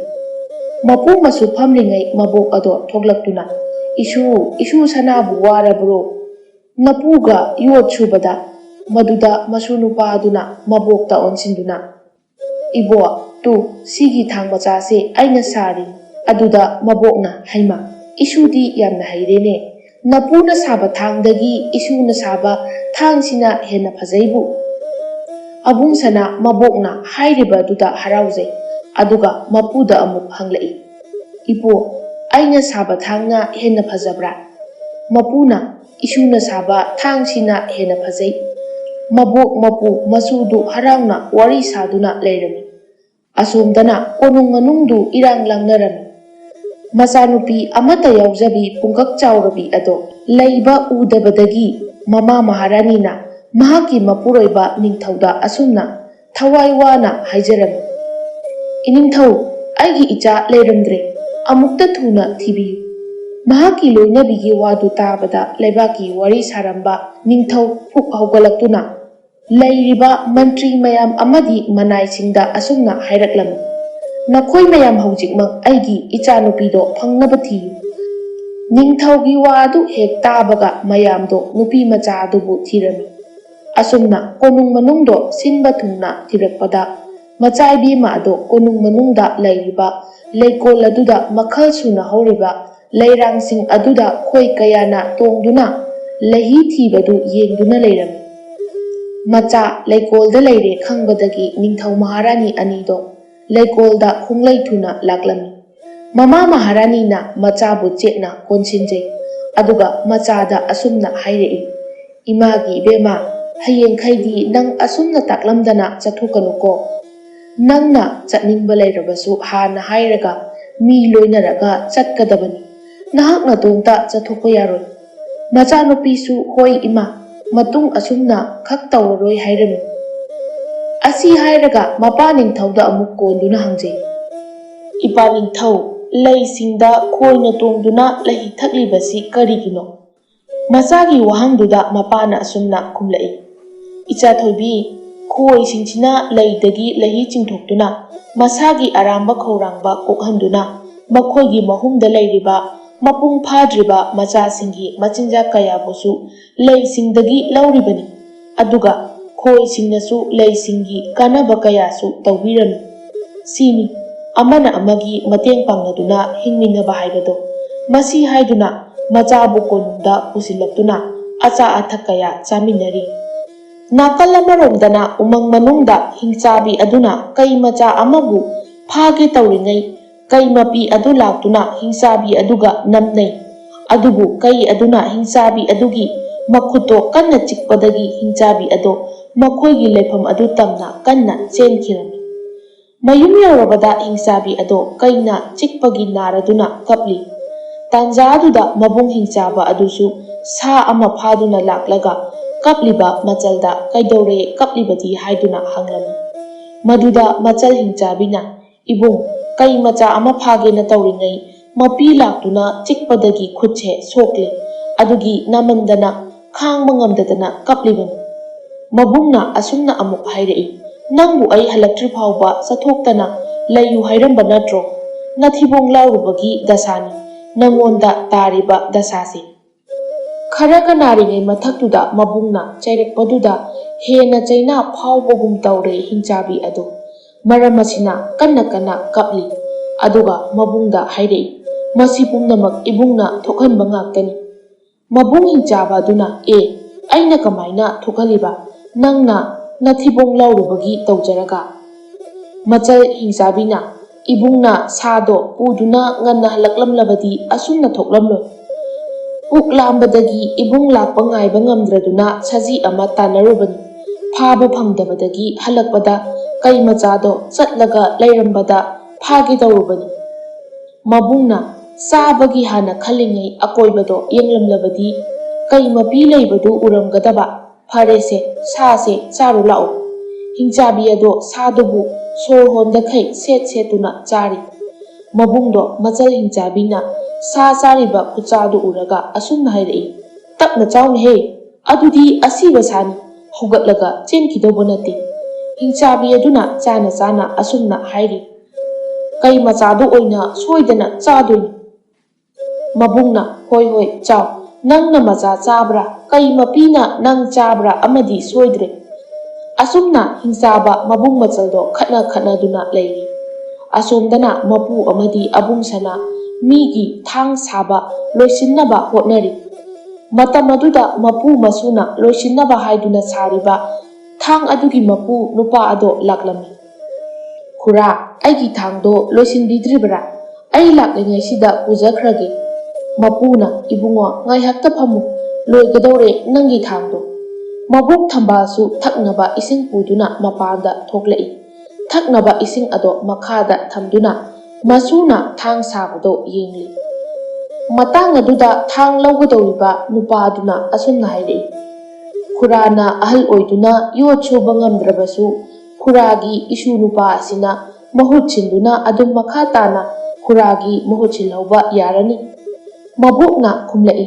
ꯃꯄꯨ ꯃꯁꯨ ꯐꯝꯂꯤꯉꯩ ꯃꯕꯣꯛ ꯑꯗꯣ ꯊꯣꯛꯂꯛꯇꯨꯅ, "ꯏꯁꯨ, ꯏꯁꯨ ꯁꯅꯥꯕꯨ ꯋꯥꯔꯕ꯭ꯔꯣ? ꯅꯄꯨꯒ ꯌꯣꯠ ꯁꯨꯕꯗ"꯫ ꯃꯗꯨꯗ ꯃꯁꯨ ꯅꯨꯄꯥ ꯑꯗꯨꯅ ꯃꯕꯣꯛꯇ ꯑꯣꯟꯁꯤꯟꯗꯨꯅ, "ꯏꯕꯣ, ꯇꯨ, ꯁꯤꯒꯤ ꯊꯥꯡ ꯃꯆꯥꯁꯦ ꯑꯩꯅ ꯁꯥꯔꯤ"꯫ ꯑꯗꯨꯗ ꯃꯕꯣꯛꯅ, "ꯍꯩꯃ, ꯏꯁꯨꯗꯤ ꯌꯥꯝꯅ ꯍꯩꯔꯦꯅꯦ꯫ ꯅꯄꯨꯅ ꯁꯥꯕ ꯊꯥꯡꯗꯒꯤ ꯏꯁꯨꯅ ꯁꯥꯕ ꯊꯥꯡꯁꯤꯅ ꯍꯦꯟꯅ ꯐꯖꯩꯕꯨ"꯫ ꯑꯕꯨꯡ ꯁꯅꯥ ꯃꯕꯣꯛꯅ ꯍꯥꯏꯔꯤꯕ ꯑꯗꯨꯗ ꯍꯔꯥꯎꯖꯩ꯫ ꯑꯗꯨꯒ ꯃꯄꯨꯗ ꯑꯃꯨꯛ ꯍꯪꯂꯛꯏ, "ꯏꯄꯨ, ꯑꯩꯅ ꯁꯥꯕ ꯊꯥꯡꯅ ꯍꯦꯟꯅ ꯐꯖꯕ꯭ꯔꯥ?" ꯃꯄꯨꯅ, "ꯏꯁꯨꯅ ꯁꯥꯕ ꯊꯥꯡꯁꯤꯅ ꯍꯦꯟꯅ ꯐꯖꯩ"꯫ ꯃꯕꯣꯛ ꯃꯄꯨ ꯃꯁꯨꯗꯨ ꯍꯔꯥꯎꯅ ꯋꯥꯔꯤ ꯁꯥꯗꯨꯅ ꯂꯩꯔꯝꯃꯤ꯫ ꯑꯁꯣꯝꯗꯅ ꯀꯣꯅꯨꯡ ꯃꯅꯨꯡꯗꯨ ꯏꯔꯥꯡ ꯂꯥꯡꯅꯔꯝꯃꯤ꯫ ꯃꯆꯥꯅꯨꯄꯤ ꯑꯃꯠꯇ ꯌꯥꯎꯖꯕꯤ ꯄꯨꯡꯀꯛ ꯆꯥꯎꯔꯕꯤ ꯑꯗꯣ ꯂꯩꯕ ꯎꯗꯕꯗꯒꯤ ꯃꯃꯥ ꯃꯍꯥꯔꯥꯅꯤꯅ ꯃꯍꯥꯛꯀꯤ ꯃꯄꯨꯔꯣꯏꯕ ꯅꯤꯡꯊꯧꯗ ꯑꯁꯨꯝꯅ ꯊꯋꯥꯏ ꯋꯥꯅ ꯍꯥꯏꯖꯔꯝꯃꯤ, "ꯏꯅꯤꯡꯊꯧ, ꯑꯩꯒꯤ ꯏꯆꯥ ꯂꯩꯔꯝꯗ꯭ꯔꯦ꯫ ꯑꯃꯨꯛꯇ ꯊꯨꯅ ꯊꯤꯕꯤꯌꯨ"꯫ ꯃꯍꯥꯛꯀꯤ ꯂꯣꯏꯅꯕꯤꯒꯤ ꯋꯥꯗꯨ ꯇꯥꯕꯗ ꯂꯩꯕꯥꯛꯀꯤ ꯋꯥꯔꯤ ꯁꯥꯔꯝꯕ ꯅꯤꯡꯊꯧ ꯐꯨꯛ ꯍꯧꯒꯠꯂꯛꯇꯨꯅ ꯂꯩꯔꯤꯕ ꯃꯟꯇ꯭ꯔꯤ ꯃꯌꯥꯝ ꯑꯃꯗꯤ ꯃꯅꯥꯏꯁꯤꯡꯗ ꯑꯁꯨꯝꯅ ꯍꯥꯏꯔꯛꯂꯝꯃꯤ, "ꯅꯈꯣꯏ ꯃꯌꯥꯝ ꯍꯧꯖꯤꯛꯃꯛ ꯑꯩꯒꯤ ꯏꯆꯥꯅꯨꯄꯤꯗꯣ ꯐꯪꯅꯕ ꯊꯤꯌꯨ"꯫ ꯅꯤꯡꯊꯧꯒꯤ ꯋꯥ ꯑꯗꯨ ꯍꯦꯛ ꯇꯥꯕꯒ ꯃꯌꯥꯝꯗꯣ ꯅꯨꯄꯤ ꯃꯆꯥ ꯑꯗꯨꯕꯨ ꯊꯤꯔꯝꯃꯤ꯫ ꯑꯁꯨꯝꯅ ꯀꯣꯅꯨꯡ ꯃꯅꯨꯡꯗꯣ ꯁꯤꯟꯕ ꯊꯨꯡꯅ ꯊꯤꯔꯛꯄꯗ, ꯃꯆꯥ ꯏꯕꯦꯝꯃ ꯑꯗꯣ ꯀꯣꯅꯨꯡ ꯃꯅꯨꯡꯗ ꯂꯩꯔꯤꯕ ꯂꯩꯀꯣꯜ ꯑꯗꯨꯗ ꯃꯈꯜ ꯁꯨꯅ ꯍꯧꯔꯤꯕ ꯂꯩꯔꯥꯡꯁꯤꯡ ꯑꯗꯨꯗ ꯈꯣꯏ ꯀꯌꯥꯅ ꯇꯣꯡꯗꯨꯅ ꯂꯩꯍꯤ ꯊꯤꯕꯗꯨ ꯌꯦꯡꯗꯨꯅ ꯂꯩꯔꯝꯃꯤ꯫ ꯃꯆꯥ ꯂꯩꯀꯣꯜꯗ ꯂꯩꯔꯦ ꯈꯪꯕꯗꯒꯤ ꯅꯤꯡꯊꯧ ꯃꯍꯥꯔꯥꯅꯤ ꯑꯅꯤꯗꯣ ꯂꯩꯀꯣꯜꯗ ꯈꯣꯡꯂꯩ ꯊꯨꯅ ꯂꯥꯛꯂꯝꯃꯤ꯫ ꯃꯃꯥ ꯃꯍꯥꯔꯥꯅꯤꯅ ꯃꯆꯥꯕꯨ ꯆꯦꯠꯅ ꯀꯣꯟꯁꯤꯟꯖꯩ꯫ ꯑꯗꯨꯒ ꯃꯆꯥꯗ ꯑꯁꯨꯝꯅ ꯍꯥꯏꯔꯛꯏ, "ꯏꯃꯥꯒꯤ ꯏꯕꯦꯝꯃ, ꯍꯌꯦꯡꯈꯩꯗꯤ ꯅꯪ ꯑꯁꯨꯝꯅ ꯇꯥꯛꯂꯝꯗꯅ ꯆꯠꯊꯣꯛꯀꯅꯨꯀꯣ꯫ ꯅꯪꯅ ꯆꯠꯅꯤꯡꯕ ꯂꯩꯔꯕꯁꯨ ꯍꯥꯟꯅ ꯍꯥꯏꯔꯒ ꯃꯤ ꯂꯣꯏꯅꯔꯒ ꯆꯠꯀꯗꯕꯅꯤ꯫ ꯅꯍꯥꯛ ꯅꯇꯣꯝꯇ ꯆꯠꯊꯣꯛꯄ ꯌꯥꯔꯣꯏ꯫ ꯃꯆꯥꯅꯨꯄꯤꯁꯨ "ꯍꯣꯏ ꯏꯃꯥ, ꯃꯇꯨꯡ ꯑꯁꯨꯝꯅ ꯈꯛ ꯇꯧꯔꯔꯣꯏ" ꯍꯥꯏꯔꯝꯃꯤ꯫ ꯑꯁꯤ ꯍꯥꯏꯔꯒ ꯃꯄꯥ ꯅꯤꯡꯊꯧꯗ ꯑꯃꯨꯛ ꯀꯣꯟꯗꯨꯅ ꯍꯪꯖꯩ, "ꯏꯄꯥ ꯅꯤꯡꯊꯧ, ꯂꯩꯁꯤꯡꯗ ꯈꯣꯏꯅ ꯇꯣꯡꯗꯨꯅ ꯂꯩ ꯊꯛꯂꯤꯕꯁꯤ ꯀꯔꯤꯒꯤꯅꯣ?" ꯃꯆꯥꯒꯤ ꯋꯥꯍꯪꯗꯨꯗ ꯃꯄꯥꯅ ꯑꯁꯨꯝꯅ ꯈꯨꯝꯂꯛꯏ, "ꯏꯆꯥ ꯊꯣꯏꯕꯤ, ꯈꯣꯏꯁꯤꯡꯁꯤꯅ ꯂꯩꯗꯒꯤ ꯂꯩꯍꯤ ꯆꯤꯡꯊꯣꯛꯇꯨꯅ ꯃꯁꯥꯒꯤ ꯑꯔꯥꯝꯕ ꯈꯧꯔꯥꯡꯕ ꯀꯣꯛꯍꯟꯗꯨꯅ ꯃꯈꯣꯏꯒꯤ ꯃꯍꯨꯝꯗ ꯂꯩꯔꯤꯕ ꯃꯄꯨꯡ ꯐꯥꯗ꯭ꯔꯤꯕ ꯃꯆꯥꯁꯤꯡꯒꯤ ꯃꯆꯤꯟꯖꯥꯛ ꯀꯌꯥꯕꯨꯁꯨ ꯂꯩꯁꯤꯡꯗꯒꯤ ꯂꯧꯔꯤꯕꯅꯤ꯫ ꯑꯗꯨꯒ ꯈꯣꯏꯁꯤꯡꯅꯁꯨ ꯂꯩꯁꯤꯡꯒꯤ ꯀꯥꯟꯅꯕ ꯀꯌꯥꯁꯨ ꯇꯧꯕꯤꯔꯝꯃꯤ꯫ ꯁꯤꯅꯤ ꯑꯃꯅ ꯑꯃꯒꯤ ꯃꯇꯦꯡ ꯄꯥꯡꯅꯗꯨꯅ ꯍꯤꯡꯃꯤꯟꯅꯕ ꯍꯥꯏꯕꯗꯣ"꯫ ꯃꯁꯤ ꯍꯥꯏꯗꯨꯅ ꯃꯆꯥꯕꯨ ꯀꯣꯅꯨꯡꯗ ꯄꯨꯁꯤꯜꯂꯛꯇꯨꯅ ꯑꯆꯥ ꯑꯊꯛ ꯀꯌꯥ ꯆꯥꯃꯤꯟꯅꯔꯤ꯫ ꯅꯥꯀꯜ ꯑꯃꯔꯣꯝꯗꯅ ꯎꯃꯪ ꯃꯅꯨꯡꯗ ꯍꯤꯡꯆꯥꯕꯤ ꯑꯗꯨꯅ ꯀꯩ ꯃꯆꯥ ꯑꯃꯕꯨ ꯐꯥꯒꯦ ꯇꯧꯔꯤꯉꯩ ꯀꯩ ꯃꯄꯤ ꯑꯗꯨ ꯂꯥꯛꯇꯨꯅ ꯍꯤꯡꯆꯥꯕꯤ ꯑꯗꯨꯒ ꯅꯝꯅꯩ꯫ ꯑꯗꯨꯕꯨ ꯀꯩ ꯑꯗꯨꯅ ꯍꯤꯡꯆꯥꯕꯤ ꯑꯗꯨꯒꯤ ꯃꯈꯨꯠꯇꯣ ꯀꯟꯅ ꯆꯤꯛꯄꯗꯒꯤ ꯍꯤꯡꯆꯥꯕꯤ ꯑꯗꯣ ꯃꯈꯣꯏꯒꯤ ꯂꯩꯐꯝ ꯑꯗꯨ ꯇꯝꯅ ꯀꯟꯅ ꯆꯦꯟꯈꯤꯔꯝꯃꯤ꯫ ꯃꯌꯨꯝ ꯌꯧꯔꯕꯗ ꯍꯤꯡꯆꯥꯕꯤ ꯑꯗꯣ ꯀꯩꯅ ꯆꯤꯛꯄꯒꯤ ꯅꯥꯔꯗꯨꯅ ꯀꯞꯂꯤ꯫ ꯇꯥꯟꯖꯥ ꯑꯗꯨꯗ ꯃꯕꯨꯡ ꯍꯤꯡꯆꯥꯕ ꯑꯗꯨꯁꯨ ꯁꯥ ꯑꯃ ꯐꯥꯗꯨꯅ ꯂꯥꯛꯂꯒ ꯀꯞꯂꯤꯕ ꯃꯆꯜꯗ "ꯀꯩꯗꯧꯔꯦ ꯀꯞꯂꯤꯕꯗꯤ?" ꯍꯥꯏꯗꯨꯅ ꯍꯪꯂꯝꯃꯤ꯫ ꯃꯗꯨꯗ ꯃꯆꯜ ꯍꯤꯡꯆꯥꯕꯤꯅ, "ꯏꯕꯨꯡ, ꯀꯩ ꯃꯆꯥ ꯑꯃ ꯐꯥꯒꯦꯅ ꯇꯧꯔꯤꯉꯩ ꯃꯄꯤ ꯂꯥꯛꯇꯨꯅ ꯆꯤꯛꯄꯗꯒꯤ ꯈꯨꯠꯁꯦ ꯁꯣꯛꯂꯦ꯫ ꯑꯗꯨꯒꯤ ꯅꯥꯃꯟꯗꯅ ꯈꯥꯡꯕ ꯉꯝꯗꯗꯅ ꯀꯞꯂꯤꯕꯅꯤ"꯫ ꯃꯕꯨꯡꯅ ꯑꯁꯨꯝꯅ ꯑꯃꯨꯛ ꯍꯥꯏꯔꯛꯏ, "ꯅꯪꯕꯨ ꯑꯩ ꯍꯜꯂꯛꯇ꯭ꯔꯤ ꯐꯥꯎꯕ ꯆꯠꯊꯣꯛꯇꯅ ꯂꯩꯌꯨ ꯍꯥꯏꯔꯝꯕ ꯅꯠꯇ꯭ꯔꯣ? ꯅꯊꯤꯕꯣꯡ ꯂꯥꯎꯔꯨꯕꯒꯤ ꯗꯁꯥꯅꯤ ꯅꯪꯉꯣꯟꯗ ꯇꯥꯔꯤꯕ ꯗꯁꯥꯁꯦ"꯫ ꯈꯔ ꯀꯅꯥꯔꯤꯉꯩ ꯃꯊꯛꯇꯨꯗ ꯃꯕꯨꯡꯅ ꯆꯩꯔꯛꯄꯗꯨꯗ ꯍꯦꯟꯅ ꯆꯩꯅꯥ ꯐꯥꯎꯕꯒꯨꯝ ꯇꯧꯔꯦ ꯍꯤꯡꯆꯥꯕꯤ ꯑꯗꯨ꯫ ꯃꯔꯝ ꯑꯁꯤꯅ ꯀꯟꯅ ꯀꯟꯅ ꯀꯞꯂꯤ꯫ ꯑꯗꯨꯒ ꯃꯕꯨꯡꯗ ꯍꯥꯏꯔꯛꯏ, "ꯃꯁꯤ ꯄꯨꯝꯅꯃꯛ ꯏꯕꯨꯡꯅ ꯊꯣꯛꯍꯟꯕ ꯉꯥꯛꯇꯅꯤ"꯫ ꯃꯕꯨꯡ ꯍꯤꯡꯆꯥꯕ ꯑꯗꯨꯅ, "ꯑꯦ, ꯑꯩꯅ ꯀꯃꯥꯏꯅ ꯊꯣꯛꯍꯜꯂꯤꯕ? ꯅꯪꯅ ꯅꯊꯤꯕꯣꯡ ꯂꯥꯎꯔꯨꯕꯒꯤ ꯇꯧꯖꯔꯒ?" ꯃꯆꯜ ꯍꯤꯡꯆꯥꯕꯤꯅ, "ꯏꯕꯨꯡꯅ ꯁꯥꯗꯣ ꯄꯨꯗꯨꯅ ꯉꯟꯅ ꯍꯜꯂꯛꯂꯝꯂꯕꯗꯤ ꯑꯁꯨꯝꯅ ꯊꯣꯛꯂꯝꯂꯣꯏ꯫ ꯄꯨꯛ ꯂꯥꯝꯕꯗꯒꯤ ꯏꯕꯨꯡ ꯂꯥꯛꯄ ꯉꯥꯏꯕ ꯉꯝꯗ꯭ꯔꯗꯨꯅ ꯁꯖꯤ ꯑꯃ ꯇꯥꯟꯅꯔꯨꯕꯅꯤ꯫ ꯐꯥꯕ ꯐꯪꯗꯕꯗꯒꯤ ꯍꯜꯂꯛꯄꯗ ꯀꯩ ꯃꯆꯥꯗꯣ ꯆꯠꯂꯒ ꯂꯩꯔꯝꯕꯗ ꯐꯥꯒꯦ ꯇꯧꯔꯨꯕꯅꯤ"꯫ ꯃꯕꯨꯡꯅ ꯆꯥꯕꯒꯤ ꯍꯥꯟꯅ ꯈꯜꯂꯤꯉꯩ ꯑꯀꯣꯏꯕꯗꯣ ꯌꯦꯡꯂꯝꯂꯕꯗꯤ ꯀꯩ ꯃꯄꯤ ꯂꯩꯕꯗꯨ ꯎꯔꯝꯒꯗꯕ꯫ "ꯐꯔꯦꯁꯦ, ꯁꯥꯁꯦ ꯆꯥꯔꯨ ꯂꯥꯛꯑꯣ꯫" ꯍꯤꯡꯆꯥꯕꯤ ꯑꯗꯣ ꯁꯥꯗꯨꯕꯨ ꯁꯣꯔ ꯍꯣꯟꯗꯈꯩ ꯁꯦꯠ ꯁꯦꯠꯇꯨꯅ ꯆꯥꯔꯤ꯫ ꯃꯕꯨꯡꯗꯣ ꯃꯆꯜ ꯍꯤꯡꯆꯥꯕꯤꯅ ꯁꯥ ꯆꯥꯔꯤꯕ ꯈꯨꯆꯥꯗꯨ ꯎꯔꯒ ꯑꯁꯨꯝꯅ ꯍꯥꯏꯔꯛꯏ, "ꯇꯞꯅ ꯆꯥꯎꯅꯦꯍꯦ, ꯑꯗꯨꯗꯤ ꯑꯁꯤꯕ ꯁꯥꯅꯤ, ꯍꯧꯒꯠꯂꯒ ꯆꯦꯟꯈꯤꯗꯧꯕ ꯅꯠꯇꯦ꯫" ꯍꯤꯡꯆꯥꯕꯤ ꯑꯗꯨꯅ ꯆꯥꯅ ꯆꯥꯅ ꯑꯁꯨꯝꯅ ꯍꯥꯏꯔꯤ, "ꯀꯩ ꯃꯆꯥꯗꯨ ꯑꯣꯏꯅ ꯁꯣꯏꯗꯅ ꯆꯥꯗꯣꯏꯅꯤ꯫" ꯃꯕꯨꯡꯅ, "ꯍꯣꯏ ꯍꯣꯏ, ꯆꯥꯎ꯫ ꯅꯪꯅ ꯃꯆꯥ ꯆꯥꯕ꯭ꯔꯥ, ꯀꯩ ꯃꯄꯤꯅ ꯅꯪ ꯆꯥꯕ꯭ꯔꯥ ꯑꯃꯗꯤ ꯁꯣꯏꯗ꯭ꯔꯦ꯫" ꯑꯁꯨꯝꯅ ꯍꯤꯡꯆꯥꯕ ꯃꯕꯨꯡ ꯃꯆꯜꯗꯣ ꯈꯠꯅ ꯈꯠꯅꯗꯨꯅ ꯂꯩꯔꯤ꯫ ꯑꯁꯣꯝꯗꯅ ꯃꯄꯨ ꯑꯃꯗꯤ ꯑꯕꯨꯡ ꯁꯅꯥ ꯃꯤꯒꯤ ꯊꯥꯡ ꯁꯥꯕ ꯂꯣꯏꯁꯤꯟꯅꯕ ꯍꯣꯠꯅꯔꯤ꯫ ꯃꯇꯝ ꯑꯗꯨꯗ ꯃꯄꯨ ꯃꯁꯨꯅ ꯂꯣꯏꯁꯤꯟꯅꯕ ꯍꯥꯏꯗꯨꯅ ꯁꯥꯔꯤꯕ ꯊꯥꯡ ꯑꯗꯨꯒꯤ ꯃꯄꯨ ꯅꯨꯄꯥ ꯑꯗꯣ ꯂꯥꯛꯂꯝꯃꯤ꯫ "ꯈꯨꯔꯥ, ꯑꯩꯒꯤ ꯊꯥꯡꯗꯣ ꯂꯣꯏꯁꯤꯟꯕꯤꯗ꯭ꯔꯤꯕꯔꯥ? ꯑꯩ ꯂꯥꯛꯂꯤꯉꯩꯁꯤꯗ ꯄꯨꯖꯈ꯭ꯔꯒꯦ꯫" ꯃꯄꯨꯅ, "ꯏꯕꯨꯡꯉꯣ, ꯉꯥꯏꯍꯥꯛꯇ ꯐꯝꯃꯨ, ꯂꯣꯏꯒꯗꯧꯔꯦ ꯅꯪꯒꯤ ꯊꯥꯡꯗꯣ꯫" ꯃꯕꯣꯛ ꯊꯝꯕꯥꯜꯁꯨ ꯊꯛꯅꯕ ꯏꯁꯤꯡ ꯄꯨꯗꯨꯅ ꯃꯄꯥꯟꯗ ꯊꯣꯛꯂꯛꯏ꯫ ꯊꯛꯅꯕ ꯏꯁꯤꯡ ꯑꯗꯣ ꯃꯈꯥꯗ ꯊꯝꯗꯨꯅ ꯃꯁꯨꯅ ꯊꯥꯡ ꯁꯥꯕꯗꯣ ꯌꯦꯡꯂꯤ꯫ ꯃꯇꯥꯡ ꯑꯗꯨꯗ ꯊꯥꯡ ꯂꯧꯒꯗꯧꯔꯤꯕ ꯅꯨꯄꯥꯗꯨꯅ ꯑꯁꯨꯝꯅ ꯍꯥꯏꯔꯛꯏ, "ꯈꯨꯔꯥꯅ ꯑꯍꯜ ꯑꯣꯏꯗꯨꯅ ꯌꯣꯠ ꯁꯨꯕ ꯉꯝꯗ꯭ꯔꯕꯁꯨ, ꯈꯨꯔꯥꯒꯤ ꯏꯁꯨ ꯅꯨꯄꯥ ꯑꯁꯤꯅ ꯃꯍꯨꯠ ꯁꯤꯟꯗꯨꯅ ꯑꯗꯨꯝ ꯃꯈꯥ ꯇꯥꯅ ꯈꯨꯔꯥꯒꯤ ꯃꯍꯨꯠ ꯁꯤꯜꯍꯧꯕ ꯌꯥꯔꯅꯤ꯫" ꯃꯕꯣꯛꯅ ꯈꯨꯝꯂꯛꯏ,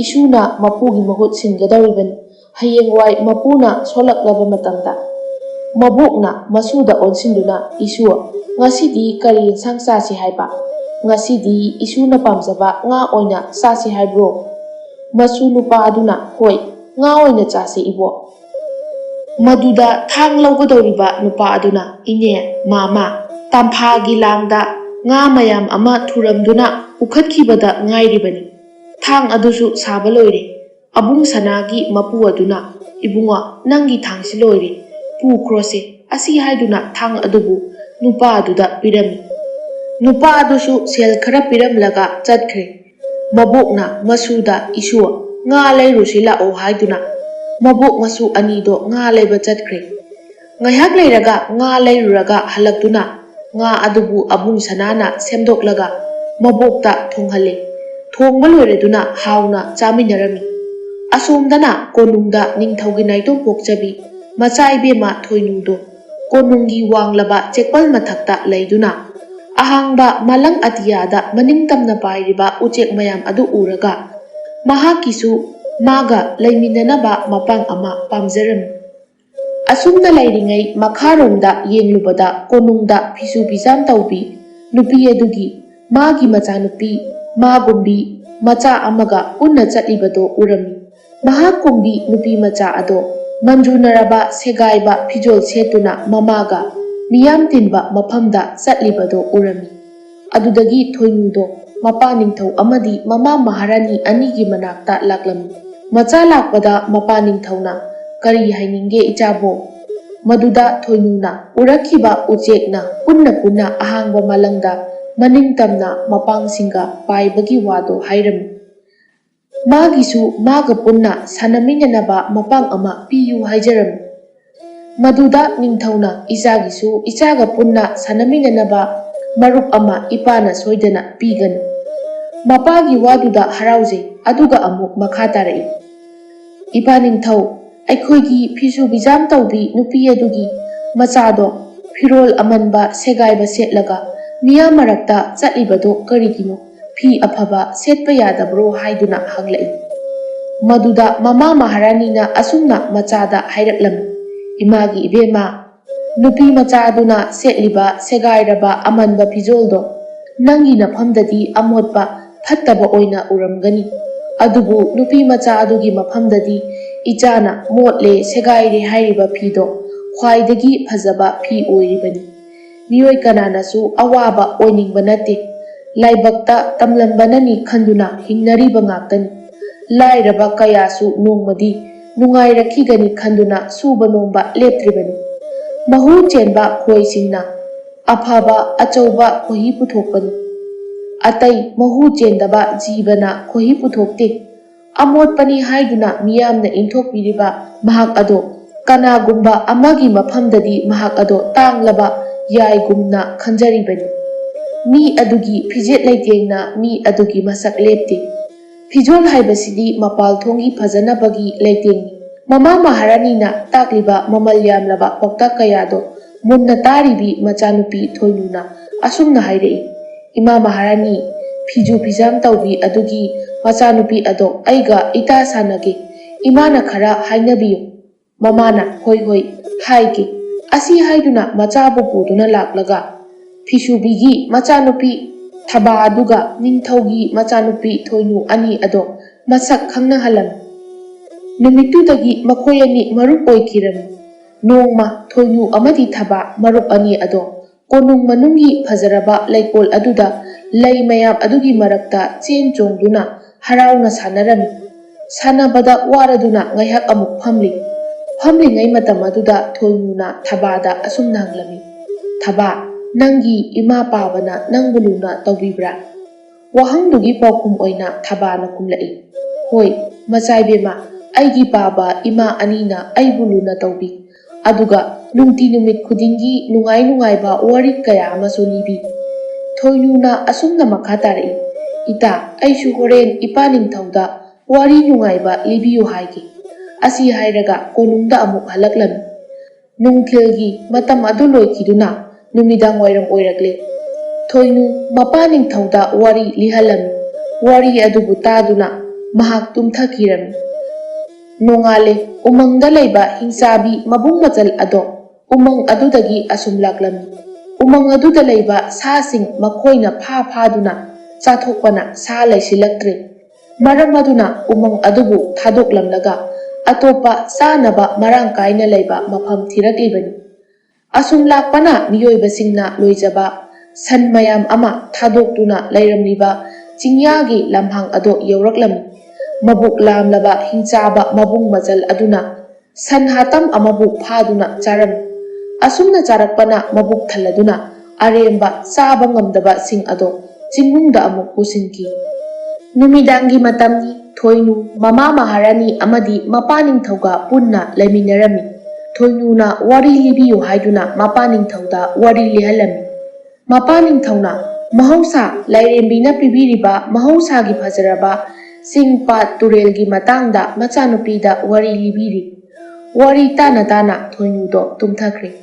"ꯏꯁꯨꯅ ꯃꯄꯨꯒꯤ ꯃꯍꯨꯠ ꯁꯤꯟꯒꯗꯧꯔꯤꯕꯅꯤ, ꯍꯌꯦꯡꯋꯥꯏ ꯃꯄꯨꯅ ꯁꯣꯜꯂꯛꯂꯕ ꯃꯇꯝꯗ꯫" ꯃꯕꯣꯛꯅ ꯃꯁꯨꯗ ꯑꯣꯟꯁꯤꯟꯗꯨꯅ, "ꯏꯁꯨ, ꯉꯁꯤꯗꯤ ꯀꯔꯤ ꯌꯦꯟꯁꯥꯡ ꯆꯥꯁꯤ ꯍꯥꯏꯕ? ꯉꯁꯤꯗꯤ ꯏꯁꯨꯅ ꯄꯥꯝꯖꯕ ꯉꯥ ꯑꯣꯏꯅ ꯆꯥꯁꯤ ꯍꯥꯏꯕ꯭ꯔꯣ?" ꯃꯁꯨ ꯅꯨꯄꯥ ꯑꯗꯨꯅ, "ꯍꯣꯏ, ꯉꯥ ꯑꯣꯏꯅ ꯆꯥꯁꯤ, ꯏꯕꯣꯛ꯫" ꯃꯗꯨꯗ ꯊꯥꯡ ꯂꯧꯒꯗꯧꯔꯤꯕ ꯅꯨꯄꯥ ꯑꯗꯨꯅ, "ꯏꯅꯦ, ꯃꯥꯃ, ꯇꯝꯐꯥꯒꯤ ꯂꯥꯡꯗ ꯉꯥ ꯃꯌꯥꯝ ꯑꯃ ꯊꯨꯔꯝꯗꯨꯅ ꯄꯨꯈꯠꯈꯤꯕꯗ ꯉꯥꯏꯔꯤꯕꯅꯤ꯫ ꯊꯥꯡ ꯑꯗꯨꯁꯨ ꯁꯥꯕ ꯂꯣꯏꯔꯦ꯫" ꯑꯕꯨꯡ ꯁꯅꯥꯒꯤ ꯃꯄꯨ ꯑꯗꯨꯅ, "ꯏꯕꯨꯡꯉꯣ, ꯅꯪꯒꯤ ꯊꯥꯡꯁꯤ ꯂꯣꯏꯔꯦ, ꯄꯨꯈ꯭ꯔꯣꯁꯦ꯫" ꯑꯁꯤ ꯍꯥꯏꯗꯨꯅ ꯊꯥꯡ ꯑꯗꯨꯕꯨ ꯅꯨꯄꯥ ꯑꯗꯨꯗ ꯄꯤꯔꯝꯃꯤ꯫ ꯅꯨꯄꯥ ꯑꯗꯨꯁꯨ ꯁꯦꯜ ꯈꯔ ꯄꯤꯔꯝꯂꯒ ꯆꯠꯈ꯭ꯔꯦ꯫ ꯃꯕꯣꯛꯅ ꯃꯁꯨꯗ, "ꯏꯁꯨ, ꯉꯥ ꯂꯩꯔꯨꯁꯤ ꯂꯥꯛꯑꯣ" ꯍꯥꯏꯗꯨꯅ ꯃꯕꯣꯛ ꯃꯁꯨ ꯑꯅꯤꯗꯣ ꯉꯥ ꯂꯩꯕ ꯆꯠꯈ꯭ꯔꯦ꯫ ꯉꯥꯏꯍꯥꯛ ꯂꯩꯔꯒ ꯉꯥ ꯂꯩꯔꯨꯔꯒ ꯍꯜꯂꯛꯇꯨꯅ ꯉꯥ ꯑꯗꯨꯕꯨ ꯑꯕꯨꯡ ꯁꯅꯥꯅ ꯁꯦꯝꯗꯣꯛꯂꯒ ꯃꯕꯣꯛꯇ ꯊꯣꯡꯍꯜꯂꯦ꯫ ꯊꯣꯡꯕ ꯂꯣꯏꯔꯗꯨꯅ ꯍꯥꯎꯅ ꯆꯥꯃꯤꯟꯅꯔꯝꯃꯤ꯫ ꯑꯁꯣꯝꯗꯅ ꯀꯣꯅꯨꯡꯗ ꯅꯤꯡꯊꯧꯒꯤ ꯅꯥꯏꯇꯣꯝ ꯄꯣꯛꯆꯕꯤ ꯃꯆꯥ ꯏꯕꯦꯝꯃ ꯊꯣꯏꯅꯨꯗꯣ ꯀꯣꯅꯨꯡꯒꯤ ꯋꯥꯡꯂꯕ ꯆꯦꯛꯄꯜ ꯃꯊꯛꯇ ꯂꯩꯗꯨꯅ ꯑꯍꯥꯡꯕ ꯃꯂꯪ ꯑꯇꯤꯌꯥꯗ ꯃꯅꯤꯡ ꯇꯝꯅ ꯄꯥꯏꯔꯤꯕ ꯎꯆꯦꯛ ꯃꯌꯥꯝ ꯑꯗꯨ ꯎꯔꯒ ꯃꯍꯥꯛꯀꯤꯁꯨ ꯃꯥꯒ ꯂꯩꯃꯤꯟꯅꯅꯕ ꯃꯄꯥꯡ ꯑꯃ ꯄꯥꯝꯖꯔꯝꯃꯤ꯫ ꯑꯁꯨꯝꯅ ꯂꯩꯔꯤꯉꯩ ꯃꯈꯥꯔꯣꯝꯗ ꯌꯦꯡꯂꯨꯕꯗ ꯀꯣꯅꯨꯡꯗ ꯐꯤꯁꯨ ꯐꯤꯖꯥꯝ ꯇꯧꯕꯤ ꯅꯨꯄꯤ ꯑꯗꯨꯒꯤ ꯃꯥꯒꯤ ꯃꯆꯥꯅꯨꯄꯤ ꯃꯥꯒꯨꯝꯕꯤ ꯃꯆꯥ ꯑꯃꯒ ꯄꯨꯟꯅ ꯆꯠꯂꯤꯕꯗꯣ ꯎꯔꯝꯃꯤ꯫ ꯃꯍꯥꯛꯀꯨꯝꯕꯤ ꯅꯨꯄꯤ ꯃꯆꯥ ꯑꯗꯣ ꯃꯟꯖꯨꯅꯔꯕ ꯁꯦꯒꯥꯏꯕ ꯐꯤꯖꯣꯜ ꯁꯦꯠꯇꯨꯅ ꯃꯃꯥꯒ ꯃꯤꯌꯥꯝ ꯇꯤꯟꯕ ꯃꯐꯝꯗ ꯆꯠꯂꯤꯕꯗꯣ ꯎꯔꯝꯃꯤ꯫ ꯑꯗꯨꯗꯒꯤ ꯊꯣꯏꯅꯨꯗꯣ ꯃꯄꯥ ꯅꯤꯡꯊꯧ ꯑꯃꯗꯤ ꯃꯃꯥ ꯃꯍꯥꯔꯥꯅꯤ ꯑꯅꯤꯒꯤ ꯃꯅꯥꯛꯇ ꯂꯥꯛꯂꯝꯃꯤ꯫ ꯃꯆꯥ ꯂꯥꯛꯄꯗ ꯃꯄꯥ ꯅꯤꯡꯊꯧꯅ "ꯀꯔꯤ ꯍꯥꯏꯅꯤꯡꯒꯦ ꯏꯆꯥꯕꯣ?" ꯃꯗꯨꯗ ꯊꯣꯏꯅꯨꯅ ꯎꯔꯛꯈꯤꯕ ꯎꯆꯦꯛꯅ ꯄꯨꯟꯅ ꯄꯨꯟꯅ ꯑꯍꯥꯡꯕ ꯃꯂꯪꯗ ꯃꯅꯤꯡ ꯇꯝꯅ ꯃꯄꯥꯡꯁꯤꯡꯒ ꯄꯥꯏꯕꯒꯤ ꯋꯥꯗꯣ ꯍꯥꯏꯔꯝꯃꯤ꯫ ꯃꯥꯒꯤꯁꯨ ꯃꯥꯒ ꯄꯨꯟꯅ ꯁꯥꯟꯅꯃꯤꯟꯅꯅꯕ ꯃꯄꯥꯡ ꯑꯃ ꯄꯤꯌꯨ ꯍꯥꯏꯖꯔꯝꯃꯤ꯫ ꯃꯗꯨꯗ ꯅꯤꯡꯊꯧꯅ "ꯏꯆꯥꯒꯤꯁꯨ ꯏꯆꯥꯒ ꯄꯨꯟꯅ ꯁꯥꯟꯅꯃꯤꯟꯅꯅꯕ ꯃꯔꯨꯞ ꯑꯃ ꯏꯄꯥꯅ ꯁꯣꯏꯗꯅ ꯄꯤꯒꯅꯤ꯫" ꯃꯄꯥꯒꯤ ꯋꯥꯗꯨꯗ ꯍꯔꯥꯎꯖꯩ꯫ ꯑꯗꯨꯒ ꯑꯃꯨꯛ ꯃꯈꯥ ꯇꯥꯔꯛꯏ꯫ "ꯏꯄꯥ ꯅꯤꯡꯊꯧ, ꯑꯩꯈꯣꯏꯒꯤ ꯐꯤꯁꯨ ꯐꯤꯖꯥꯝ ꯇꯧꯕꯤ ꯅꯨꯄꯤ ꯑꯗꯨꯒꯤ ꯃꯆꯥꯗꯣ ꯐꯤꯔꯣꯜ ꯑꯃꯟꯕ ꯁꯦꯒꯥꯏꯕ ꯁꯦꯠꯂꯒ ꯃꯤꯌꯥꯝ ꯃꯔꯛꯇ ꯆꯠꯂꯤꯕꯗꯣ ꯀꯔꯤꯒꯤꯅꯣ? ꯐꯤ ꯑꯐꯕ ꯁꯦꯠꯄ ꯌꯥꯗꯕ꯭ꯔꯣ?" ꯍꯥꯏꯗꯨꯅ ꯍꯪꯂꯛꯏ꯫ ꯃꯗꯨꯗ ꯃꯃꯥ ꯃꯍꯥꯔꯥꯅꯤꯅ ꯑꯁꯨꯝꯅ ꯃꯆꯥꯗ ꯍꯥꯏꯔꯛꯂꯝꯃꯤ, "ꯏꯃꯥꯒꯤ ꯏꯕꯦꯝꯃ, ꯅꯨꯄꯤ ꯃꯆꯥ ꯑꯗꯨꯅ ꯁꯦꯠꯂꯤꯕ ꯁꯦꯒꯥꯏꯔꯕ ꯑꯃꯟꯕ ꯐꯤꯖꯣꯜꯗꯣ ꯅꯪꯒꯤ ꯅꯐꯝꯗꯗꯤ ꯑꯃꯣꯠꯄ ꯐꯠꯇꯕ ꯑꯣꯏꯅ ꯎꯔꯝꯒꯅꯤ, ꯑꯗꯨꯕꯨ ꯅꯨꯄꯤ ꯃꯆꯥ ꯑꯗꯨꯒꯤ ꯃꯐꯝꯗꯗꯤ ꯏꯆꯥꯅ ꯃꯣꯠꯂꯦ, ꯁꯦꯒꯥꯏꯔꯦ ꯍꯥꯏꯔꯤꯕ ꯐꯤꯗꯣ ꯈ꯭ꯋꯥꯏꯗꯒꯤ ꯐꯖꯕ ꯐꯤ ꯑꯣꯏꯔꯤꯕꯅꯤ꯫ ꯃꯤꯑꯣꯏ ꯀꯅꯥꯅꯁꯨ ꯑꯋꯥꯕ ꯑꯣꯏꯅꯤꯡꯕ ꯅꯠꯇꯦ꯫ ꯂꯥꯏꯕꯛꯇ ꯇꯝꯂꯝꯕꯅꯅꯤ ꯈꯟꯗꯨꯅ ꯍꯤꯡꯅꯔꯤꯕ ꯉꯥꯛꯇꯅꯤ꯫ ꯂꯥꯏꯔꯕ ꯀꯌꯥꯁꯨ ꯅꯣꯡꯃꯗꯤ ꯅꯨꯡꯉꯥꯏꯔꯛꯈꯤꯒꯅꯤ ꯈꯟꯗꯨꯅ ꯁꯨꯕ ꯅꯣꯝꯕ ꯂꯦꯞꯇ꯭ꯔꯤꯕꯅꯤ꯫ ꯃꯍꯨ ꯆꯦꯟꯕ ꯈꯣꯏꯁꯤꯡꯅ ꯑꯐꯕ ꯑꯆꯧꯕ ꯈꯣꯏꯍꯤ ꯄꯨꯊꯣꯛꯄꯅꯤ꯫ ꯑꯇꯩ ꯃꯍꯨ ꯆꯦꯟꯗꯕ ꯖꯤꯕꯅ ꯈꯣꯏꯍꯤ ꯄꯨꯊꯣꯛꯇꯦ꯫ ꯑꯃꯣꯠꯄꯅꯤ ꯍꯥꯏꯗꯨꯅ ꯃꯤꯌꯥꯝꯅ ꯏꯟꯊꯣꯛꯄꯤꯔꯤꯕ ꯃꯍꯥꯛ ꯑꯗꯣ ꯀꯅꯥꯒꯨꯝꯕ ꯑꯃꯒꯤ ꯃꯐꯝꯗꯗꯤ ꯃꯍꯥꯛ ꯑꯗꯣ ꯇꯥꯡꯂꯕ ꯌꯥꯏꯒꯨꯝꯅ ꯈꯟꯖꯔꯤꯕꯅꯤ꯫ ꯃꯤ ꯑꯗꯨꯒꯤ ꯐꯤꯖꯦꯠ ꯂꯩꯇꯦꯡꯅ ꯃꯤ ꯑꯗꯨꯒꯤ ꯃꯁꯛ ꯂꯦꯞꯇꯦ꯫ ꯐꯤꯖꯣꯜ ꯍꯥꯏꯕꯁꯤꯗꯤ ꯃꯄꯥꯜ ꯊꯣꯡꯒꯤ ꯐꯖꯅꯕꯒꯤ ꯂꯩꯇꯦꯡꯅꯤ꯫ ꯃꯃꯥ ꯃꯍꯥꯔꯥꯅꯤꯅ ꯇꯥꯛꯂꯤꯕ ꯃꯃꯜ ꯌꯥꯝꯂꯕ ꯄꯥꯎꯇꯥꯛ ꯀꯌꯥꯗꯣ ꯃꯨꯟꯅ ꯇꯥꯔꯤꯕꯤ ꯃꯆꯥꯅꯨꯄꯤ ꯊꯣꯏꯅꯨꯅ ꯑꯁꯨꯝꯅ ꯍꯥꯏꯔꯛꯏ, "ꯏꯃꯥ ꯃꯍꯥꯔꯥꯅꯤ, ꯐꯤꯖꯨ ꯐꯤꯖꯥꯝ ꯇꯧꯕꯤ ꯑꯗꯨꯒꯤ ꯃꯆꯥꯅꯨꯄꯤ ꯑꯗꯣ ꯑꯩꯒ ꯏꯇꯥ ꯁꯥꯟꯅꯒꯦ꯫ ꯏꯃꯥꯅ ꯈꯔ ꯍꯥꯏꯅꯕꯤꯌꯨ꯫" ꯃꯃꯥꯅ "ꯍꯣꯏ ꯍꯣꯏ, ꯍꯥꯏꯒꯦ" ꯑꯁꯤ ꯍꯥꯏꯗꯨꯅ ꯃꯆꯥꯕꯨ ꯄꯨꯗꯨꯅ ꯂꯥꯛꯂꯒ ꯐꯤꯁꯨꯕꯤꯒꯤ ꯃꯆꯥꯅꯨꯄꯤ ꯊꯕꯥ ꯑꯗꯨꯒ ꯅꯤꯡꯊꯧꯒꯤ ꯃꯆꯥꯅꯨꯄꯤ ꯊꯣꯏꯅꯨ ꯑꯅꯤ ꯑꯗꯣ ꯃꯁꯛ ꯈꯪꯅꯍꯜꯂꯝꯃꯤ꯫ ꯅꯨꯃꯤꯠꯇꯨꯗꯒꯤ ꯃꯈꯣꯏ ꯑꯅꯤ ꯃꯔꯨꯞ ꯑꯣꯏꯈꯤꯔꯝꯃꯤ꯫ ꯅꯣꯡꯃ ꯊꯣꯏꯅꯨ ꯑꯃꯗꯤ ꯊꯕꯥ ꯃꯔꯨꯞ ꯑꯅꯤ ꯑꯗꯣ ꯀꯣꯅꯨꯡ ꯃꯅꯨꯡꯒꯤ ꯐꯖꯔꯕ ꯂꯩꯀꯣꯜ ꯑꯗꯨꯗ ꯂꯩ ꯃꯌꯥꯝ ꯑꯗꯨꯒꯤ ꯃꯔꯛꯇ ꯆꯦꯟ ꯆꯣꯡꯗꯨꯅ ꯍꯔꯥꯎꯅ ꯁꯥꯟꯅꯔꯝꯃꯤ꯫ ꯁꯥꯟꯅꯕꯗ ꯋꯥꯔꯗꯨꯅ ꯉꯥꯏꯍꯥꯛ ꯑꯃꯨꯛ ꯐꯝꯂꯤ꯫ ꯐꯝꯂꯤꯉꯩ ꯃꯇꯝ ꯑꯗꯨꯗ ꯊꯣꯏꯅꯨꯅ ꯊꯕꯥꯗ ꯑꯁꯨꯝꯅ ꯍꯪꯂꯝꯃꯤ, "ꯊꯕꯥ, ꯅꯪꯒꯤ ꯏꯃꯥ ꯄꯥꯕꯅ ꯅꯪꯕꯨ ꯂꯨꯅ ꯇꯧꯕꯤꯕ꯭ꯔꯥ?" ꯋꯥꯍꯪꯗꯨꯒꯤ ꯄꯥꯎꯈꯨꯝ ꯑꯣꯏꯅ ꯊꯕꯥꯅ ꯈꯨꯝꯂꯛꯏ, "ꯍꯣꯏ, ꯃꯆꯥꯏꯕꯦꯝꯃ, ꯑꯩꯒꯤ ꯄꯥꯕ ꯏꯃꯥ ꯑꯅꯤꯅ ꯑꯩꯕꯨ ꯂꯨꯅ ꯇꯧꯕꯤ꯫ ꯑꯗꯨꯒ ꯅꯨꯡꯇꯤ ꯅꯨꯃꯤꯠ ꯈꯨꯗꯤꯡꯒꯤ ꯅꯨꯡꯉꯥꯏ ꯅꯨꯡꯉꯥꯏꯕ ꯋꯥꯔꯤ ꯀꯌꯥ ꯑꯃꯁꯨ ꯂꯤꯕꯤ꯫" ꯊꯣꯏꯅꯨꯅ ꯑꯁꯨꯝꯅ ꯃꯈꯥ ꯇꯥꯔꯛꯏ, "ꯏꯇꯥ, ꯑꯩꯁꯨ ꯍꯣꯔꯦꯟ ꯏꯄꯥ ꯅꯤꯡꯊꯧꯗ ꯋꯥꯔꯤ ꯅꯨꯡꯉꯥꯏꯕ ꯂꯤꯕꯤꯌꯨ ꯍꯥꯏꯒꯦ꯫" ꯑꯁꯤ ꯍꯥꯏꯔꯒ ꯀꯣꯅꯨꯡꯗ ꯑꯃꯨꯛ ꯍꯜꯂꯛꯂꯝꯃꯤ꯫ ꯅꯨꯡꯊꯤꯜꯒꯤ ꯃꯇꯝ ꯑꯗꯨ ꯂꯣꯏꯈꯤꯗꯨꯅ ꯅꯨꯃꯤꯗꯥꯡ ꯋꯥꯏꯔꯝ ꯑꯣꯏꯔꯛꯂꯦ꯫ ꯊꯣꯏꯅꯨ ꯃꯄꯥ ꯅꯤꯡꯊꯧꯗ ꯋꯥꯔꯤ ꯂꯤꯍꯜꯂꯝꯃꯤ꯫ ꯋꯥꯔꯤ ꯑꯗꯨꯕꯨ ꯇꯥꯗꯨꯅ ꯃꯍꯥꯛ ꯇꯨꯝꯊꯈꯤꯔꯝꯃꯤ꯫ ꯅꯣꯡꯉꯥꯜꯂꯦ꯫ ꯎꯃꯪꯗ ꯂꯩꯕ ꯍꯤꯡꯆꯥꯕꯤ ꯃꯕꯨꯡ ꯃꯆꯜ ꯑꯗꯣ ꯎꯃꯪ ꯑꯗꯨꯗꯒꯤ ꯑꯁꯨꯝ ꯂꯥꯛꯂꯝꯃꯤ꯫ ꯎꯃꯪ ꯑꯗꯨꯗ ꯂꯩꯕ ꯁꯥꯁꯤꯡ ꯃꯈꯣꯏꯅ ꯐꯥ ꯐꯥꯗꯨꯅ ꯆꯥꯊꯣꯛꯄꯅ ꯁꯥ ꯂꯩꯁꯤꯜꯂꯛꯇ꯭ꯔꯦ꯫ ꯃꯔꯝ ꯑꯗꯨꯅ ꯎꯃꯪ ꯑꯗꯨꯕꯨ ꯊꯥꯗꯣꯛꯂꯝꯂꯒ ꯑꯇꯣꯞꯄ ꯆꯥꯅꯕ ꯃꯔꯥꯡ ꯀꯥꯏꯅ ꯂꯩꯕ ꯃꯐꯝ ꯊꯤꯔꯛꯂꯤꯕꯅꯤ꯫ ꯑꯁꯨꯝ ꯂꯥꯛꯄꯅ ꯃꯤꯑꯣꯏꯕꯁꯤꯡꯅ ꯂꯣꯏꯖꯕ ꯁꯟ ꯃꯌꯥꯝ ꯑꯃ ꯊꯥꯗꯣꯛꯇꯨꯅ ꯂꯩꯔꯝꯂꯤꯕ ꯆꯤꯡꯌꯥꯒꯤ ꯂꯝꯍꯥꯡ ꯑꯗꯨ ꯌꯧꯔꯛꯂꯝꯃꯤ꯫ ꯃꯕꯨꯛ ꯂꯥꯝꯂꯕ ꯍꯤꯡꯆꯥꯕ ꯃꯕꯨꯡ ꯃꯆꯜ ꯑꯗꯨꯅ ꯁꯟ ꯍꯥꯇꯝ ꯑꯃꯕꯨ ꯐꯥꯗꯨꯅ ꯆꯥꯔꯝꯃꯤ꯫ ꯑꯁꯨꯝꯅ ꯆꯥꯔꯛꯄꯅ ꯃꯕꯨꯛ ꯊꯜꯂꯗꯨꯅ ꯑꯔꯦꯝꯕ ꯆꯥꯕ ꯉꯝꯗꯕꯁꯤꯡ ꯑꯗꯣ ꯆꯤꯡꯅꯨꯡꯗ ꯑꯃꯨꯛ ꯄꯨꯁꯤꯟꯈꯤ꯫ ꯅꯨꯃꯤꯗꯥꯡꯒꯤ ꯃꯇꯝꯅꯤ꯫ ꯊꯣꯏꯅꯨ, ꯃꯃꯥ ꯃꯍꯥꯔꯥꯅꯤ ꯑꯃꯗꯤ ꯃꯄꯥ ꯅꯤꯡꯊꯧꯒ ꯄꯨꯟꯅ ꯂꯩꯃꯤꯟꯅꯔꯝꯃꯤ꯫ ꯊꯣꯏꯅꯨꯅ ꯋꯥꯔꯤ ꯂꯤꯕꯤꯌꯨ ꯍꯥꯏꯗꯨꯅ ꯃꯄꯥ ꯅꯤꯡꯊꯧꯗ ꯋꯥꯔꯤ ꯂꯤꯍꯜꯂꯝꯃꯤ꯫ ꯃꯄꯥ ꯅꯤꯡꯊꯧꯅ ꯃꯍꯧꯁꯥ ꯂꯥꯏꯔꯦꯝꯕꯤꯅ ꯄꯤꯕꯤꯔꯤꯕ ꯃꯍꯧꯁꯥꯒꯤ ꯐꯖꯔꯕ ꯆꯤꯡ, ꯄꯥꯠ, ꯇꯨꯔꯦꯜꯒꯤ ꯃꯇꯥꯡꯗ ꯃꯆꯥꯅꯨꯄꯤꯗ ꯋꯥꯔꯤ ꯂꯤꯕꯤꯔꯤ꯫ ꯋꯥꯔꯤ ꯇꯥꯅ ꯇꯥꯅ ꯊꯣꯏꯅꯨꯗꯣ ꯇꯨꯝꯊꯈ꯭ꯔꯦ꯫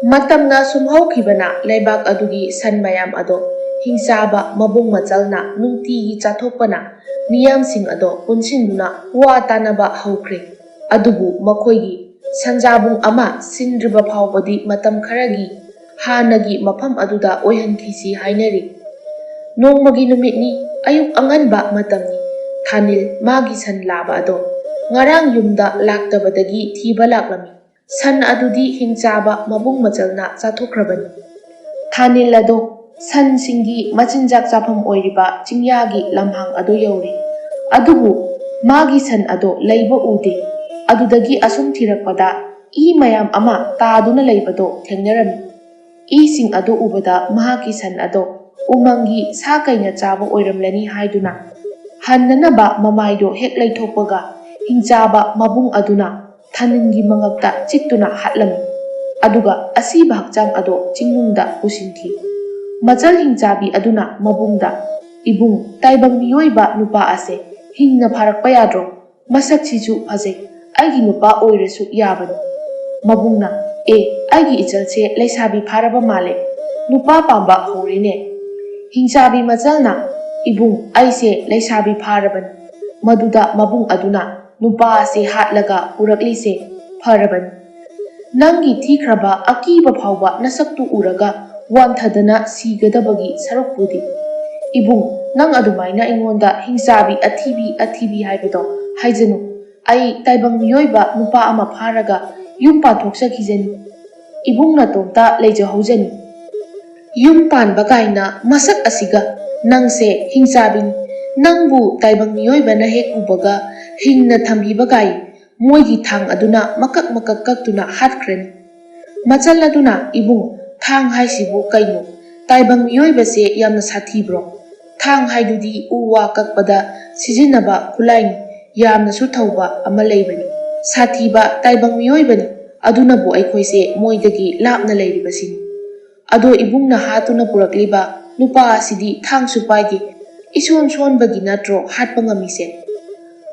ꯃꯇꯝꯅ ꯁꯨꯝ ꯍꯧꯈꯤꯕꯅ ꯂꯩꯕꯥꯛ ꯑꯗꯨꯒꯤ ꯁꯟ ꯃꯌꯥꯝ ꯑꯗꯣ ꯍꯤꯡꯆꯥꯕ ꯃꯕꯨꯡ ꯃꯆꯜꯅ ꯅꯨꯡꯇꯤꯒꯤ ꯆꯥꯊꯣꯛꯄꯅ ꯃꯤꯌꯥꯝꯁꯤꯡ ꯑꯗꯣ ꯄꯨꯟꯁꯤꯟꯗꯨꯅ ꯋꯥ ꯇꯥꯅꯕ ꯍꯧꯈ꯭ꯔꯦ꯫ ꯑꯗꯨꯕꯨ ꯃꯈꯣꯏꯒꯤ ꯁꯟꯖꯥꯕꯨꯡ ꯑꯃ ꯁꯤꯟꯗ꯭ꯔꯤꯕ ꯐꯥꯎꯕꯗꯤ ꯃꯇꯝ ꯈꯔꯒꯤ ꯍꯥꯟꯅꯒꯤ ꯃꯐꯝ ꯑꯗꯨꯗ ꯑꯣꯏꯍꯟꯈꯤꯁꯤ ꯍꯥꯏꯅꯔꯤ꯫ ꯅꯣꯡꯃꯒꯤ ꯅꯨꯃꯤꯠꯅꯤ, ꯑꯌꯨꯛ ꯑꯉꯟꯕ ꯃꯇꯝꯅꯤ꯫ ꯊꯥꯅꯤꯜ ꯃꯥꯒꯤ ꯁꯟ ꯂꯥꯕ ꯑꯗꯣ ꯉꯔꯥꯡ ꯌꯨꯝꯗ ꯂꯥꯛꯇꯕꯗꯒꯤ ꯊꯤꯕ ꯂꯥꯛꯂꯝꯃꯤ꯫ ꯁꯟ ꯑꯗꯨꯗꯤ ꯍꯤꯡꯆꯥꯕ ꯃꯕꯨꯡ ꯃꯆꯜꯅ ꯆꯥꯊꯣꯛꯈ꯭ꯔꯕꯅꯤ꯫ ꯊꯥꯅꯤꯜ ꯑꯗꯣ ꯁꯟꯁꯤꯡꯒꯤ ꯃꯆꯤꯟꯖꯥꯛ ꯆꯥꯐꯝ ꯑꯣꯏꯔꯤꯕ ꯆꯤꯡꯌꯥꯒꯤ ꯂꯝꯍꯥꯡ ꯑꯗꯨ ꯌꯧꯔꯦ꯫ ꯑꯗꯨꯕꯨ ꯃꯥꯒꯤ ꯁꯟ ꯑꯗꯣ ꯂꯩꯕ ꯎꯗꯦ꯫ ꯑꯗꯨꯗꯒꯤ ꯑꯁꯨꯝ ꯊꯤꯔꯛꯄꯗ ꯏ ꯃꯌꯥꯝ ꯑꯃ ꯇꯥꯗꯨꯅ ꯂꯩꯕꯗꯣ ꯊꯦꯡꯅꯔꯝꯃꯤ꯫ ꯏꯁꯤꯡ ꯑꯗꯨ ꯎꯕꯗ ꯃꯍꯥꯛꯀꯤ ꯁꯟ ꯑꯗꯣ ꯎꯃꯪꯒꯤ ꯁꯥ ꯀꯩꯅ ꯆꯥꯕ ꯑꯣꯏꯔꯝꯂꯅꯤ ꯍꯥꯏꯗꯨꯅ ꯍꯟꯅꯅꯕ ꯃꯃꯥꯏꯗꯣ ꯍꯦꯛ ꯂꯩꯊꯣꯛꯄꯒ ꯍꯤꯡꯆꯥꯕ ꯃꯕꯨꯡ ꯑꯗꯨꯅ ꯊꯥꯅꯤꯜꯒꯤ ꯃꯉꯛꯇ ꯆꯤꯛꯇꯨꯅ ꯍꯥꯠꯂꯝꯃꯤ꯫ ꯑꯗꯨꯒ ꯑꯁꯤꯕ ꯍꯛꯆꯥꯡ ꯑꯗꯣ ꯆꯤꯡꯅꯨꯡꯗ ꯄꯨꯁꯤꯟꯈꯤ꯫ ꯃꯆꯜ ꯍꯤꯡꯆꯥꯕꯤ ꯑꯗꯨꯅ ꯃꯕꯨꯡꯗ, "ꯏꯕꯨꯡ, ꯇꯥꯏꯕꯪ ꯃꯤꯑꯣꯏꯕ ꯅꯨꯄꯥ ꯑꯁꯦ ꯍꯤꯡꯅ ꯐꯥꯔꯛꯄ ꯌꯥꯗ꯭ꯔꯣ? ꯃꯁꯛꯁꯤꯁꯨ ꯐꯖꯩ, ꯑꯩꯒꯤ ꯅꯨꯄꯥ ꯑꯣꯏꯔꯁꯨ ꯌꯥꯕꯅꯤ꯫" ꯃꯕꯨꯡꯅ, "ꯑꯦ, ꯑꯩꯒꯤ ꯏꯆꯜꯁꯦ ꯂꯩꯁꯥꯕꯤ ꯐꯥꯔꯕ ꯃꯥꯜꯂꯦ, ꯅꯨꯄꯥ ꯄꯥꯝꯕ ꯍꯧꯔꯦꯅꯦ꯫" ꯍꯤꯡꯆꯥꯕꯤ ꯃꯆꯜꯅ, "ꯏꯕꯨꯡ, ꯑꯩꯁꯦ ꯂꯩꯁꯥꯕꯤ ꯐꯥꯔꯕꯅꯤ꯫" ꯃꯗꯨꯗ ꯃꯕꯨꯡ ꯑꯗꯨꯅ, "ꯅꯨꯄꯥ ꯑꯁꯤ ꯍꯥꯠꯂꯒ ꯄꯨꯔꯛꯂꯤꯁꯦ ꯐꯔꯕꯅꯤ꯫ ꯅꯪꯒꯤ ꯊꯤꯈ꯭ꯔꯕ ꯑꯀꯤꯕ ꯐꯥꯎꯕ ꯅꯁꯛꯇꯨ ꯎꯔꯒ ꯋꯥꯟꯊꯗꯅ ꯁꯤꯒꯗꯕꯒꯤ ꯁꯔꯨꯛꯄꯨꯗꯤ꯫ ꯏꯕꯨꯡ, ꯅꯪ ꯑꯗꯨꯃꯥꯏꯅ ꯑꯩꯉꯣꯟꯗ ꯍꯤꯡꯆꯥꯕꯤ ꯑꯊꯤꯕꯤ ꯑꯊꯤꯕꯤ ꯍꯥꯏꯕꯗꯣ ꯍꯥꯏꯖꯅꯨ꯫ ꯑꯩ ꯇꯥꯏꯕꯪ ꯃꯤꯑꯣꯏꯕ ꯅꯨꯄꯥ ꯑꯃ ꯐꯥꯔꯒ ꯌꯨꯝ ꯄꯥꯟꯊꯣꯛꯆꯈꯤꯖꯅꯤ꯫ ꯏꯕꯨꯡ ꯅꯇꯣꯝꯇ ꯂꯩꯖꯍꯧꯖꯅꯤ꯫ ꯌꯨꯝ ꯄꯥꯟꯕ ꯀꯥꯏꯅ ꯃꯁꯛ ꯑꯁꯤꯒ, ꯅꯪꯁꯦ ꯍꯤꯡꯆꯥꯕꯤꯅꯤ꯫ ꯅꯪꯕꯨ ꯇꯥꯏꯕꯪ ꯃꯤꯑꯣꯏꯕꯅ ꯍꯦꯛ ꯎꯕꯒ ꯍꯤꯡꯅ ꯊꯝꯕꯤꯕ ꯀꯥꯏ ꯃꯣꯏꯒꯤ ꯊꯥꯡ ꯑꯗꯨꯅ ꯃꯀꯛ ꯃꯀꯛ ꯀꯛꯇꯨꯅ ꯍꯥꯠꯈ꯭ꯔꯅꯤ꯫" ꯃꯆꯜ ꯑꯗꯨꯅ, "ꯏꯕꯨꯡ, ꯊꯥꯡ ꯍꯥꯏꯁꯤꯕꯨ ꯀꯩꯅꯣ? ꯇꯥꯏꯕꯪ ꯃꯤꯑꯣꯏꯕꯁꯦ ꯌꯥꯝꯅ ꯁꯥꯊꯤꯕ꯭ꯔꯣ? ꯊꯥꯡ ꯍꯥꯏꯗꯨꯗꯤ ꯎ ꯋꯥ ꯀꯛꯄꯗ ꯁꯤꯖꯤꯟꯅꯕ ꯈꯨꯠꯂꯥꯏꯅꯤ, ꯌꯥꯝꯅꯁꯨ ꯊꯧꯕ ꯑꯃ ꯂꯩꯕꯅꯤ꯫ ꯁꯥꯊꯤꯕ ꯇꯥꯏꯕꯪ ꯃꯤꯑꯣꯏꯕꯅꯤ, ꯑꯗꯨꯅꯕꯨ ꯑꯩꯈꯣꯏꯁꯦ ꯃꯣꯏꯗꯒꯤ ꯂꯥꯞꯅ ꯂꯩꯔꯤꯕꯁꯤꯅꯤ꯫ ꯑꯗꯣ ꯏꯕꯨꯡꯅ ꯍꯥꯠꯇꯨꯅ ꯄꯨꯔꯛꯂꯤꯕ ꯅꯨꯄꯥ ꯑꯁꯤꯗꯤ ꯊꯥꯡꯁꯨ ꯄꯥꯏꯗꯦ, ꯏꯁꯣꯟ ꯁꯣꯟꯕꯒꯤ ꯅꯠꯇ꯭ꯔꯣ ꯍꯥꯠꯄ ꯉꯝꯃꯤꯁꯦ?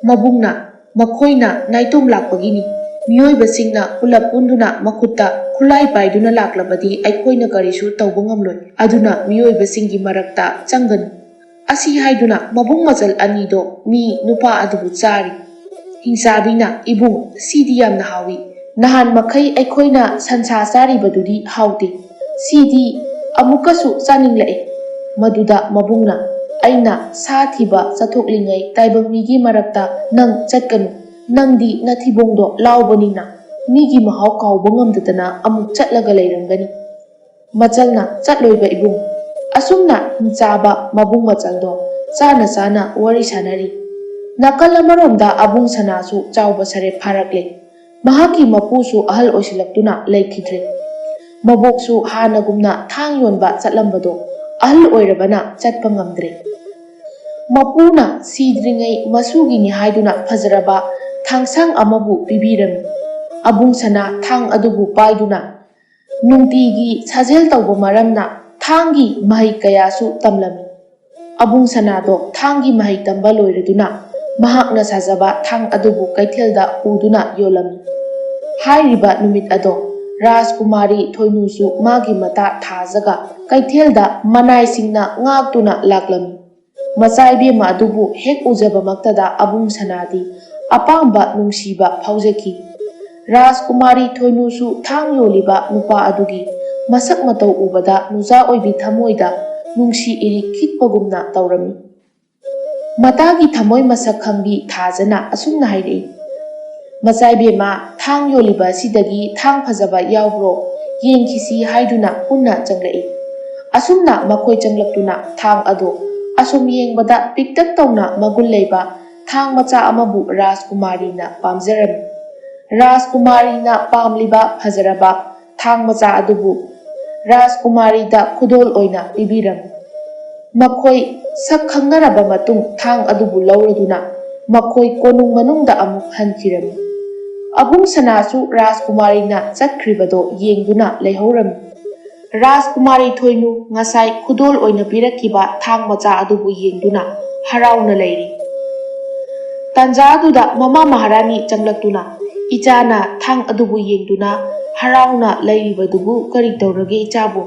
ꯃꯕꯨꯡꯅ, ꯃꯈꯣꯏꯅ ꯅꯥꯏꯇꯣꯝ ꯂꯥꯛꯄꯒꯤꯅꯤ꯫ ꯃꯤꯑꯣꯏꯕꯁꯤꯡꯅ ꯄꯨꯂꯞ ꯄꯨꯟꯗꯨꯅ ꯃꯈꯨꯠꯇ ꯈꯨꯠꯂꯥꯏ ꯄꯥꯏꯗꯨꯅ ꯂꯥꯛꯂꯕꯗꯤ ꯑꯩꯈꯣꯏꯅ ꯀꯔꯤꯁꯨ ꯇꯧꯕ ꯉꯝꯂꯣꯏ꯫ ꯑꯗꯨꯅ ꯃꯤꯑꯣꯏꯕꯁꯤꯡꯒꯤ ꯃꯔꯛꯇ ꯆꯪꯒꯅꯨ꯫ ꯑꯁꯤ ꯍꯥꯏꯗꯨꯅ ꯃꯕꯨꯡ ꯃꯆꯜ ꯑꯅꯤꯗꯣ ꯃꯤ ꯅꯨꯄꯥ ꯑꯗꯨꯕꯨ ꯆꯥꯔꯤ꯫ ꯍꯤꯡꯆꯥꯕꯤꯅ, "ꯏꯕꯨꯡ, ꯁꯤꯗꯤ ꯌꯥꯝꯅ ꯍꯥꯎꯏ꯫ ꯅꯍꯥꯟ ꯃꯈꯩ ꯑꯩꯈꯣꯏꯅ ꯁꯟꯁꯥ ꯆꯥꯔꯤꯕꯗꯨꯗꯤ ꯍꯥꯎꯇꯦ꯫ ꯁꯤꯗꯤ ꯑꯃꯨꯛꯀꯁꯨ ꯆꯥꯅꯤꯡꯂꯛꯑꯦ꯫" ꯃꯗꯨꯗ ꯃꯕꯨꯡꯅ, "ꯑꯩꯅ ꯁꯥ ꯊꯤꯕ ꯆꯠꯊꯣꯛꯂꯤꯉꯩ ꯇꯥꯏꯕꯪ ꯃꯤꯒꯤ ꯃꯔꯛꯇ ꯅꯪ ꯆꯠꯀꯅꯨ꯫ ꯅꯪꯗꯤ ꯅꯊꯤꯕꯣꯡꯗꯣ ꯂꯥꯎꯕꯅꯤꯅ ꯃꯤꯒꯤ ꯃꯍꯥꯎ ꯀꯥꯎꯕ ꯉꯝꯗꯗꯅ ꯑꯃꯨꯛ ꯆꯠꯂꯒ ꯂꯩꯔꯝꯒꯅꯤ꯫" ꯃꯆꯜꯅ, "ꯆꯠꯂꯣꯏꯕ ꯏꯕꯨꯡ꯫" ꯑꯁꯨꯝꯅ ꯍꯤꯡꯆꯥꯕ ꯃꯕꯨꯡ ꯃꯆꯜꯗꯣ ꯆꯥꯅ ꯆꯥꯅ ꯋꯥꯔꯤ ꯁꯥꯅꯔꯤ꯫ ꯅꯥꯀꯜ ꯑꯃꯔꯣꯝꯗ ꯑꯕꯨꯡ ꯁꯅꯥꯁꯨ ꯆꯥꯎꯕ ꯁꯔꯦꯞ ꯐꯥꯔꯛꯂꯦ꯫ ꯃꯍꯥꯛꯀꯤ ꯃꯄꯨꯁꯨ ꯑꯍꯜ ꯑꯣꯏꯁꯤꯜꯂꯛꯇꯨꯅ ꯂꯩꯈꯤꯗ꯭ꯔꯦ꯫ ꯃꯕꯣꯛꯁꯨ ꯍꯥꯟꯅꯒꯨꯝꯅ ꯊꯥꯡ ꯌꯣꯟꯕ ꯆꯠꯂꯝꯕꯗꯣ ꯑꯍꯜ ꯑꯣꯏꯔꯕꯅ ꯆꯠꯄ ꯉꯝꯗ꯭ꯔꯦ꯫ ꯃꯄꯨꯅ ꯁꯤꯗ꯭ꯔꯤꯉꯩ ꯃꯁꯨꯒꯤꯅꯤ ꯍꯥꯏꯗꯨꯅ ꯐꯖꯔꯕ ꯊꯥꯡꯁꯥꯡ ꯑꯃꯕꯨ ꯄꯤꯕꯤꯔꯝꯃꯤ꯫ ꯑꯕꯨꯡ ꯁꯅꯥ ꯊꯥꯡ ꯑꯗꯨꯕꯨ ꯄꯥꯏꯗꯨꯅ ꯅꯨꯡꯇꯤꯒꯤ ꯁꯥꯖꯦꯜ ꯇꯧꯕ ꯃꯔꯝꯅ ꯊꯥꯡꯒꯤ ꯃꯍꯩ ꯀꯌꯥꯁꯨ ꯇꯝꯂꯝꯃꯤ꯫ ꯑꯕꯨꯡ ꯁꯅꯥꯗꯣ ꯊꯥꯡꯒꯤ ꯃꯍꯩ ꯇꯝꯕ ꯂꯣꯏꯔꯗꯨꯅ ꯃꯍꯥꯛꯅ ꯁꯥꯖꯕ ꯊꯥꯡ ꯑꯗꯨꯕꯨ ꯀꯩꯊꯦꯜꯗ ꯄꯨꯗꯨꯅ ꯌꯣꯜꯂꯝꯃꯤ꯫ ꯍꯥꯏꯔꯤꯕ ꯅꯨꯃꯤꯠ ꯑꯗꯣ ꯔꯥꯖꯀꯨꯃꯥꯔꯤ ꯊꯣꯏꯅꯨꯁꯨ ꯃꯥꯒꯤ ꯃꯇꯥ ꯊꯥꯖꯒ ꯀꯩꯊꯦꯜꯗ ꯃꯅꯥꯏꯁꯤꯡꯅ ꯉꯥꯛꯇꯨꯅ ꯂꯥꯛꯂꯝꯃꯤ꯫ ꯃꯆꯥ ꯏꯕꯦꯝꯃ ꯑꯗꯨꯕꯨ ꯍꯦꯛ ꯎꯖꯕꯃꯛꯇꯗ ꯑꯕꯨꯡ ꯁꯅꯥꯗꯤ ꯑꯄꯥꯝꯕ ꯅꯨꯡꯁꯤꯕ ꯐꯥꯎꯖꯈꯤ꯫ ꯔꯥꯖꯀꯨꯃꯥꯔꯤ ꯊꯣꯏꯅꯨꯁꯨ ꯊꯥꯡ ꯌꯣꯜꯂꯤꯕ ꯅꯨꯄꯥ ꯑꯗꯨꯒꯤ ꯃꯁꯛ ꯃꯇꯧ ꯎꯕꯗ ꯅꯨꯆꯥ ꯑꯣꯏꯕꯤ ꯊꯃꯣꯏꯗ ꯅꯨꯡꯁꯤ ꯏꯔꯤꯛ ꯈꯤꯛꯄꯒꯨꯝꯅ ꯇꯧꯔꯝꯃꯤ꯫ ꯃꯇꯥꯒꯤ ꯊꯃꯣꯏ ꯃꯁꯛ ꯈꯪꯕꯤ ꯊꯥꯖꯅ ꯑꯁꯨꯝꯅ ꯍꯥꯏꯔꯛꯏ, "ꯃꯆꯥ ꯏꯕꯦꯝꯃ, ꯊꯥꯡ ꯌꯣꯜꯂꯤꯕ ꯑꯁꯤꯗꯒꯤ ꯊꯥꯡ ꯐꯖꯕ ꯌꯥꯎꯕ꯭ꯔꯣ? ꯌꯦꯡꯈꯤꯁꯤ" ꯍꯥꯏꯗꯨꯅ ꯄꯨꯟꯅ ꯆꯪꯂꯛꯏ꯫ ꯑꯁꯨꯝꯅ ꯃꯈꯣꯏ ꯆꯪꯂꯛꯇꯨꯅ ꯊꯥꯡ ꯑꯗꯣ ꯑꯁꯨꯝ ꯌꯦꯡꯕꯗ ꯄꯤꯛꯇꯛ ꯇꯧꯅ ꯃꯒꯨꯟ ꯂꯩꯕ ꯊꯥꯡ ꯃꯆꯥ ꯑꯃꯕꯨ ꯔꯥꯖꯀꯨꯃꯥꯔꯤꯅ ꯄꯥꯝꯖꯔꯝꯃꯤ꯫ ꯔꯥꯖꯀꯨꯃꯥꯔꯤꯅ ꯄꯥꯝꯂꯤꯕ ꯐꯖꯔꯕ ꯊꯥꯡ ꯃꯆꯥ ꯑꯗꯨꯕꯨ ꯔꯥꯖꯀꯨꯃꯥꯔꯤꯗ ꯈꯨꯗꯣꯜ ꯑꯣꯏꯅ ꯄꯤꯕꯤꯔꯝꯃꯤ꯫ ꯃꯈꯣꯏ ꯁꯛ ꯈꯪꯅꯔꯕ ꯃꯇꯨꯡ ꯊꯥꯡ ꯑꯗꯨꯕꯨ ꯂꯧꯔꯗꯨꯅ ꯃꯈꯣꯏ ꯀꯣꯅꯨꯡ ꯃꯅꯨꯡꯗ ꯑꯃꯨꯛ ꯍꯟꯈꯤꯔꯝꯃꯤ꯫ ꯑꯕꯨꯡ ꯁꯅꯥꯁꯨ ꯔꯥꯖꯀꯨꯃꯥꯔꯤꯅ ꯆꯠꯈ꯭ꯔꯤꯕꯗꯣ ꯌꯦꯡꯗꯨꯅ ꯂꯩꯍꯧꯔꯝꯃꯤ꯫ ꯔꯥꯖꯀꯨꯃꯥꯔꯤ ꯊꯣꯏꯅꯨ ꯉꯁꯥꯏ ꯈꯨꯗꯣꯜ ꯑꯣꯏꯅ ꯄꯤꯔꯛꯈꯤꯕ ꯊꯥꯡ ꯃꯆꯥ ꯑꯗꯨꯕꯨ ꯌꯦꯡꯗꯨꯅ ꯍꯔꯥꯎꯅ ꯂꯩꯔꯤ꯫ ꯇꯥꯟꯖꯥ ꯑꯗꯨꯗ ꯃꯃꯥ ꯃꯍꯥꯔꯥꯅꯤ ꯆꯪꯂꯛꯇꯨꯅ, "ꯏꯆꯥꯅ ꯊꯥꯡ ꯑꯗꯨꯕꯨ ꯌꯦꯡꯗꯨꯅ ꯍꯔꯥꯎꯅ ꯂꯩꯔꯤꯕꯗꯨꯕꯨ ꯀꯔꯤ ꯇꯧꯔꯒꯦ ꯏꯆꯥꯕꯨ?"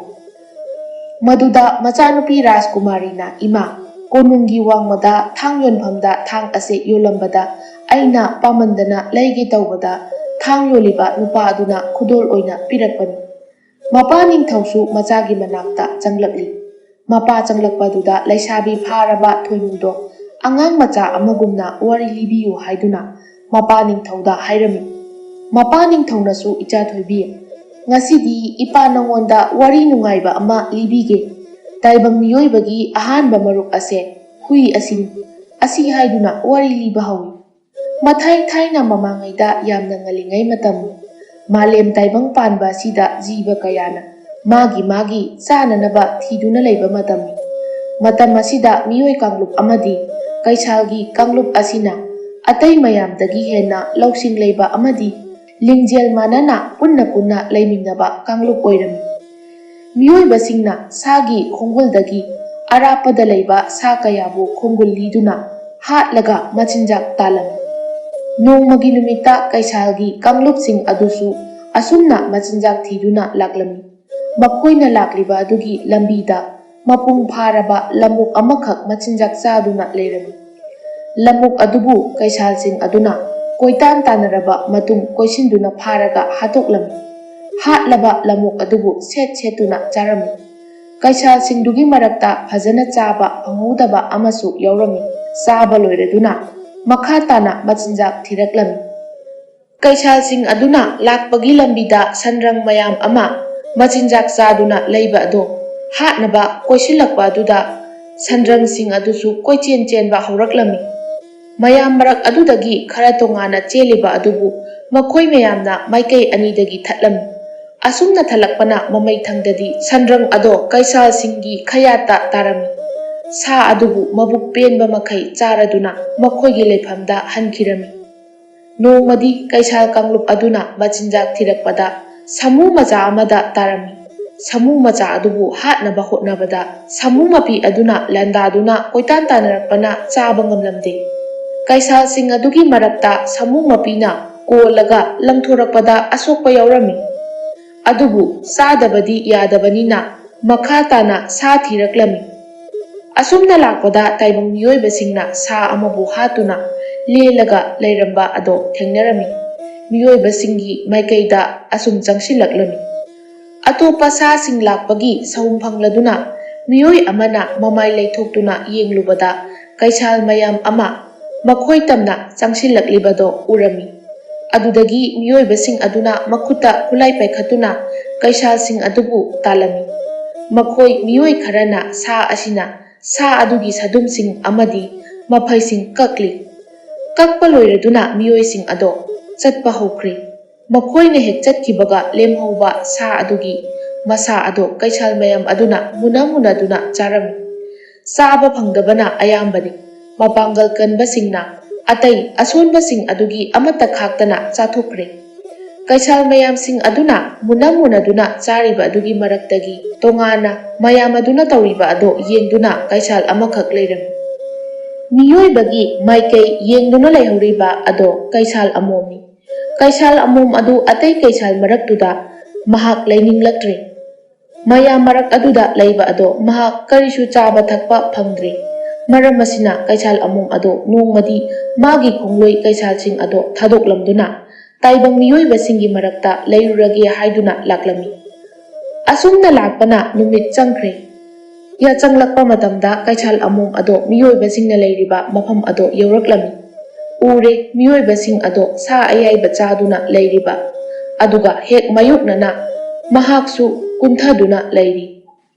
ꯃꯗꯨꯗ ꯃꯆꯥꯅꯨꯄꯤ ꯔꯥꯖꯀꯨꯃꯥꯔꯤꯅ, "ꯏꯃꯥ, ꯀꯣꯅꯨꯡꯒꯤ ꯋꯥꯡꯃꯗ ꯊꯥꯡ ꯌꯣꯟꯐꯝꯗ ꯊꯥꯡ ꯑꯁꯦ ꯌꯣꯜꯂꯝꯕꯗ ꯑꯩꯅ ꯄꯥꯝꯃꯟꯗꯅ ꯂꯩꯒꯦ ꯇꯧꯕꯗ ꯊꯥꯡ ꯌꯣꯜꯂꯤꯕ ꯅꯨꯄꯥ ꯑꯗꯨꯅ ꯈꯨꯗꯣꯜ ꯑꯣꯏꯅ ꯄꯤꯔꯛꯄꯅꯤ꯫" ꯃꯄꯥ ꯅꯤꯡꯊꯧꯁꯨ ꯃꯆꯥꯒꯤ ꯃꯅꯥꯛꯇ ꯆꯪꯂꯛꯂꯤ꯫ ꯃꯄꯥ ꯆꯪꯂꯛꯄꯗꯨꯗ ꯂꯩꯁꯥꯕꯤ ꯐꯥꯔꯕ ꯊꯣꯏꯅꯨꯗꯣ ꯑꯉꯥꯡ ꯃꯆꯥ ꯑꯃꯒꯨꯝꯅ ꯋꯥꯔꯤ ꯂꯤꯕꯤꯌꯨ ꯍꯥꯏꯗꯨꯅ ꯃꯄꯥ ꯅꯤꯡꯊꯧꯗ ꯍꯥꯏꯔꯝꯃꯤ꯫ ꯃꯄꯥ ꯅꯤꯡꯊꯧꯅꯁꯨ, "ꯏꯆꯥ ꯊꯣꯏꯕꯤ, ꯉꯁꯤꯗꯤ ꯏꯄꯥ ꯅꯉꯣꯟꯗ ꯋꯥꯔꯤ ꯅꯨꯡꯉꯥꯏꯕ ꯑꯃ ꯂꯤꯕꯤꯒꯦ꯫ ꯇꯥꯏꯕꯪ ꯃꯤꯑꯣꯏꯕꯒꯤ ꯑꯍꯥꯟꯕ ꯃꯔꯨꯞ ꯑꯁꯦ ꯍꯨꯏ ꯑꯁꯤꯅꯤ꯫" ꯑꯁꯤ ꯍꯥꯏꯗꯨꯅ ꯋꯥꯔꯤ ꯂꯤꯕ ꯍꯧꯏ꯫ ꯃꯊꯥꯏ ꯊꯥꯏꯅ ꯃꯃꯥꯡꯉꯩꯗ ꯌꯥꯝꯅ ꯉꯜꯂꯤꯉꯩ ꯃꯇꯝ, ꯃꯥꯂꯦꯝ ꯇꯥꯏꯕꯪ ꯄꯥꯟꯕ ꯑꯁꯤꯗ ꯖꯤꯕ ꯀꯌꯥꯅ ꯃꯥꯒꯤ ꯃꯥꯒꯤ ꯆꯥꯅꯅꯕ ꯊꯤꯗꯨꯅ ꯂꯩꯕ ꯃꯇꯝꯅꯤ꯫ ꯃꯇꯝ ꯑꯁꯤꯗ ꯃꯤꯑꯣꯏ ꯀꯥꯡꯂꯨꯞ ꯑꯃꯗꯤ ꯀꯩꯁꯥꯜꯒꯤ ꯀꯥꯡꯂꯨꯞ ꯑꯁꯤꯅ ꯑꯇꯩ ꯃꯌꯥꯝꯗꯒꯤ ꯍꯦꯟꯅ ꯂꯧꯁꯤꯡ ꯂꯩꯕ ꯑꯃꯗꯤ ꯂꯤꯡꯖꯦꯜ ꯃꯥꯟꯅꯅ ꯄꯨꯟꯅ ꯄꯨꯟꯅ ꯂꯩꯃꯤꯟꯅꯕ ꯀꯥꯡꯂꯨꯞ ꯑꯣꯏꯔꯝꯃꯤ꯫ ꯃꯤꯑꯣꯏꯕꯁꯤꯡꯅ ꯁꯥꯒꯤ ꯈꯣꯡꯒꯨꯜꯗꯒꯤ ꯑꯔꯥꯞꯄꯗ ꯂꯩꯕ ꯁꯥ ꯀꯌꯥꯕꯨ ꯈꯣꯡꯒꯨꯜ ꯂꯤꯗꯨꯅ ꯍꯥꯠꯂꯒ ꯃꯆꯤꯟꯖꯥꯛ ꯇꯥꯜꯂꯝꯃꯤ꯫ ꯅꯣꯡꯃꯒꯤ ꯅꯨꯃꯤꯠꯇ ꯀꯩꯁꯥꯜꯒꯤ ꯀꯥꯡꯂꯨꯞꯁꯤꯡ ꯑꯗꯨꯁꯨ ꯑꯁꯨꯝꯅ ꯃꯆꯤꯟꯖꯥꯛ ꯊꯤꯗꯨꯅ ꯂꯥꯛꯂꯝꯃꯤ꯫ ꯃꯈꯣꯏꯅ ꯂꯥꯛꯂꯤꯕ ꯑꯗꯨꯒꯤ ꯂꯝꯕꯤꯗ ꯃꯄꯨꯡ ꯐꯥꯔꯕ ꯂꯝꯑꯣꯛ ꯑꯃꯈꯛ ꯃꯆꯤꯟꯖꯥꯛ ꯆꯥꯗꯨꯅ ꯂꯩꯔꯝꯃꯤ꯫ ꯂꯝꯑꯣꯛ ꯑꯗꯨꯕꯨ ꯀꯩꯁꯥꯜꯁꯤꯡ ꯑꯗꯨꯅ ꯀꯣꯏꯇꯥꯟ ꯇꯥꯟꯅꯔꯕ ꯃꯇꯨꯡ ꯀꯣꯏꯁꯤꯟꯗꯨꯅ ꯐꯥꯔꯒ ꯍꯥꯠꯇꯣꯛꯂꯝꯃꯤ꯫ ꯍꯥꯠꯂꯕ ꯂꯝꯑꯣꯛ ꯑꯗꯨꯕꯨ ꯁꯦꯠ ꯁꯦꯠꯇꯨꯅ ꯆꯥꯔꯝꯃꯤ꯫ ꯀꯩꯁꯥꯜꯁꯤꯡꯗꯨꯒꯤ ꯃꯔꯛꯇ ꯐꯖꯅ ꯆꯥꯕ ꯐꯪꯍꯧꯗꯕ ꯑꯃꯁꯨ ꯌꯥꯎꯔꯝꯃꯤ꯫ ꯆꯥꯕ ꯂꯣꯏꯔꯗꯨꯅ ꯃꯈꯥ ꯇꯥꯅ ꯃꯆꯤꯟꯖꯥꯛ ꯊꯤꯔꯛꯂꯝꯃꯤ꯫ ꯀꯩꯁꯥꯜꯁꯤꯡ ꯑꯗꯨꯅ ꯂꯥꯛꯄꯒꯤ ꯂꯝꯕꯤꯗ ꯁꯟꯗ꯭ꯔꯪ ꯃꯌꯥꯝ ꯑꯃ ꯃꯆꯤꯟꯖꯥꯛ ꯆꯥꯗꯨꯅ ꯂꯩꯕ ꯑꯗꯨ ꯍꯥꯠꯅꯕ ꯀꯣꯏꯁꯤꯜꯂꯛꯄ ꯑꯗꯨꯗ ꯁꯟꯗ꯭ꯔꯪꯁꯤꯡ ꯑꯗꯨꯁꯨ ꯀꯣꯏꯆꯦꯟ ꯆꯦꯟꯕ ꯍꯧꯔꯛꯂꯝꯃꯤ꯫ ꯃꯌꯥꯝ ꯃꯔꯛ ꯑꯗꯨꯗꯒꯤ ꯈꯔ ꯇꯣꯉꯥꯟꯅ ꯆꯦꯜꯂꯤꯕ ꯑꯗꯨꯕꯨ ꯃꯈꯣꯏ ꯃꯌꯥꯝꯅ ꯃꯥꯏꯀꯩ ꯑꯅꯤꯗꯒꯤ ꯊꯠꯂꯝꯃꯤ꯫ ꯑꯁꯨꯝꯅ ꯊꯠꯂꯛꯄꯅ ꯃꯃꯩ ꯊꯪꯗꯗꯤ ꯁꯟꯗ꯭ꯔꯪ ꯑꯗꯣ ꯀꯩꯁꯥꯜꯁꯤꯡꯒꯤ ꯈꯌꯥꯠꯇ ꯇꯥꯔꯝꯃꯤ꯫ ꯁꯥ ꯑꯗꯨꯕꯨ ꯃꯕꯨꯛ ꯄꯦꯟꯕ ꯃꯈꯩ ꯆꯥꯔꯗꯨꯅ ꯃꯈꯣꯏꯒꯤ ꯂꯩꯐꯝꯗ ꯍꯟꯈꯤꯔꯝꯃꯤ꯫ ꯅꯣꯡꯃꯗꯤ ꯀꯩꯁꯥꯜ ꯀꯥꯡꯂꯨꯞ ꯑꯗꯨꯅ ꯃꯆꯤꯟꯖꯥꯛ ꯊꯤꯔꯛꯄꯗ ꯁꯥꯃꯨ ꯃꯆꯥ ꯑꯃꯗ ꯇꯥꯔꯝꯃꯤ꯫ ꯁꯥꯃꯨ ꯃꯆꯥ ꯑꯗꯨꯕꯨ ꯍꯥꯠꯅꯕ ꯍꯣꯠꯅꯕꯗ ꯁꯥꯃꯨ ꯃꯄꯤ ꯑꯗꯨꯅ ꯂꯥꯟꯗꯥꯗꯨꯅ ꯀꯣꯏꯇꯥꯟ ꯇꯥꯟꯅꯔꯛꯄꯅ ꯆꯥꯕ ꯉꯝꯂꯝꯗꯦ꯫ ꯀꯩꯁꯥꯜꯁꯤꯡ ꯑꯗꯨꯒꯤ ꯃꯔꯛꯇ ꯁꯥꯃꯨ ꯃꯄꯤꯅ ꯀꯣꯜꯂꯒ ꯂꯪꯊꯣꯔꯛꯄꯗ ꯑꯁꯣꯛꯄ ꯌꯥꯎꯔꯝꯃꯤ꯫ ꯑꯗꯨꯕꯨ ꯆꯥꯗꯕꯗꯤ ꯌꯥꯗꯕꯅꯤꯅ ꯃꯈꯥ ꯇꯥꯅ ꯁꯥ ꯊꯤꯔꯛꯂꯝꯃꯤ꯫ ꯑꯁꯨꯝꯅ ꯂꯥꯛꯄꯗ ꯇꯥꯏꯕꯪ ꯃꯤꯑꯣꯏꯕꯁꯤꯡꯅ ꯁꯥ ꯑꯃꯕꯨ ꯍꯥꯠꯇꯨꯅ ꯂꯦꯜꯂꯒ ꯂꯩꯔꯝꯕ ꯑꯗꯣ ꯊꯦꯡꯅꯔꯝꯃꯤ꯫ ꯃꯤꯑꯣꯏꯕꯁꯤꯡꯒꯤ ꯃꯥꯏꯀꯩꯗ ꯑꯁꯨꯝ ꯆꯪꯁꯤꯜꯂꯛꯂꯝꯃꯤ꯫ ꯑꯇꯣꯞꯄ ꯁꯥꯁꯤꯡ ꯂꯥꯛꯄꯒꯤ ꯁꯍꯨꯝ ꯐꯪꯂꯗꯨꯅ ꯃꯤꯑꯣꯏ ꯑꯃꯅ ꯃꯃꯥꯏ ꯂꯩꯊꯣꯛꯇꯨꯅ ꯌꯦꯡꯂꯨꯕꯗ ꯀꯩꯁꯥꯜ ꯃꯌꯥꯝ ꯑꯃ ꯃꯈꯣꯏ ꯇꯝꯅ ꯆꯪꯁꯤꯜꯂꯛꯂꯤꯕꯗꯣ ꯎꯔꯝꯃꯤ꯫ ꯑꯗꯨꯗꯒꯤ ꯃꯤꯑꯣꯏꯕꯁꯤꯡ ꯑꯗꯨꯅ ꯃꯈꯨꯠꯇ ꯈꯨꯠꯂꯥꯏ ꯄꯥꯏꯈꯠꯇꯨꯅ ꯀꯩꯁꯥꯜꯁꯤꯡ ꯑꯗꯨꯕꯨ ꯇꯥꯜꯂꯝꯃꯤ꯫ ꯃꯈꯣꯏ ꯃꯤꯑꯣꯏ ꯈꯔꯅ ꯁꯥ ꯑꯁꯤꯅ ꯁꯥ ꯑꯗꯨꯒꯤ ꯁꯥꯗꯨꯝꯁꯤꯡ ꯑꯃꯗꯤ ꯃꯐꯩꯁꯤꯡ ꯀꯛꯂꯤ꯫ ꯀꯛꯄ ꯂꯣꯏꯔꯗꯨꯅ ꯃꯤꯑꯣꯏꯁꯤꯡ ꯑꯗꯣ ꯆꯠꯄ ꯍꯧꯈ꯭ꯔꯦ꯫ ꯃꯈꯣꯏꯅ ꯍꯦꯛ ꯆꯠꯈꯤꯕꯒ ꯂꯦꯝꯍꯧꯕ ꯁꯥ ꯑꯗꯨꯒꯤ ꯃꯁꯥ ꯑꯗꯣ ꯀꯩꯁꯥꯜ ꯃꯌꯥꯝ ꯑꯗꯨꯅ ꯃꯨꯟꯅ ꯃꯨꯟꯅꯗꯨꯅ ꯆꯥꯔꯝꯃꯤ꯫ ꯆꯥꯕ ꯐꯪꯗꯕꯅ ꯑꯌꯥꯝꯕꯅꯤ꯫ ꯃꯄꯥꯡꯒꯜ ꯀꯟꯕꯁꯤꯡꯅ ꯑꯇꯩ ꯑꯁꯣꯟꯕꯁꯤꯡ ꯑꯗꯨꯒꯤ ꯑꯃꯠꯇ ꯈꯥꯛꯇꯅ ꯆꯥꯊꯣꯛꯈ꯭ꯔꯦ꯫ ꯀꯩꯁꯥꯜ ꯃꯌꯥꯝꯁꯤꯡ ꯑꯗꯨꯅ ꯃꯨꯟꯅ ꯃꯨꯟꯅꯗꯨꯅ ꯆꯥꯔꯤꯕ ꯑꯗꯨꯒꯤ ꯃꯔꯛꯇꯒꯤ ꯇꯣꯉꯥꯟꯅ ꯃꯌꯥꯝ ꯑꯗꯨꯅ ꯇꯧꯔꯤꯕ ꯑꯗꯣ ꯌꯦꯡꯗꯨꯅ ꯀꯩꯁꯥꯜ ꯑꯃꯈꯛ ꯂꯩꯔꯝꯃꯤ꯫ ꯃꯤꯑꯣꯏꯕꯒꯤ ꯃꯥꯏꯀꯩ ꯌꯦꯡꯗꯨꯅ ꯂꯩꯍꯧꯔꯤꯕ ꯑꯗꯣ ꯀꯩꯁꯥꯜ ꯑꯃꯣꯝꯅꯤ꯫ ꯀꯩꯁꯥꯜ ꯑꯃꯣꯝ ꯑꯗꯨ ꯑꯇꯩ ꯀꯩꯁꯥꯜ ꯃꯔꯛꯇꯨꯗ ꯃꯍꯥꯛ ꯂꯩꯅꯤꯡꯂꯛꯇ꯭ꯔꯦ꯫ ꯃꯌꯥꯝ ꯃꯔꯛ ꯑꯗꯨꯗ ꯂꯩꯕ ꯑꯗꯣ ꯃꯍꯥꯛ ꯀꯔꯤꯁꯨ ꯆꯥꯕ ꯊꯛꯄ ꯐꯪꯗ꯭ꯔꯦ꯫ ꯃꯔꯝ ꯑꯁꯤꯅ ꯀꯩꯁꯥꯜ ꯑꯃꯣꯝ ꯑꯗꯣ ꯅꯣꯡꯃꯗꯤ ꯃꯥꯒꯤ ꯈꯣꯡꯂꯣꯏ ꯀꯩꯁꯥꯜꯁꯤꯡ ꯑꯗꯣ ꯊꯥꯗꯣꯛꯂꯝꯗꯨꯅ ꯇꯥꯏꯕꯪ ꯃꯤꯑꯣꯏꯕꯁꯤꯡꯒꯤ ꯃꯔꯛꯇ ꯂꯩꯔꯨꯔꯒꯦ ꯍꯥꯏꯗꯨꯅ ꯂꯥꯛꯂꯝꯃꯤ꯫ ꯑꯁꯨꯝꯅ ꯂꯥꯛꯄꯅ ꯅꯨꯃꯤꯠ ꯆꯪꯈ꯭ꯔꯦ꯫ ꯌꯥꯆꯪꯂꯛꯄ ꯃꯇꯝꯗ ꯀꯩꯁꯥꯜ ꯑꯃꯣꯝ ꯑꯗꯣ ꯃꯤꯑꯣꯏꯕꯁꯤꯡꯅ ꯂꯩꯔꯤꯕ ꯃꯐꯝ ꯑꯗꯣ ꯌꯧꯔꯛꯂꯝꯃꯤ꯫ ꯎꯔꯦ ꯃꯤꯑꯣꯏꯕꯁꯤꯡ ꯑꯗꯣ ꯁꯥ ꯑꯌꯥꯏꯕ ꯆꯥꯗꯨꯅ ꯂꯩꯔꯤꯕ, ꯑꯗꯨꯒ ꯍꯦꯛ ꯃꯥꯌꯣꯛꯅꯅ ꯃꯍꯥꯛꯁꯨ ꯀꯨꯟꯊꯗꯨꯅ ꯂꯩꯔꯤ꯫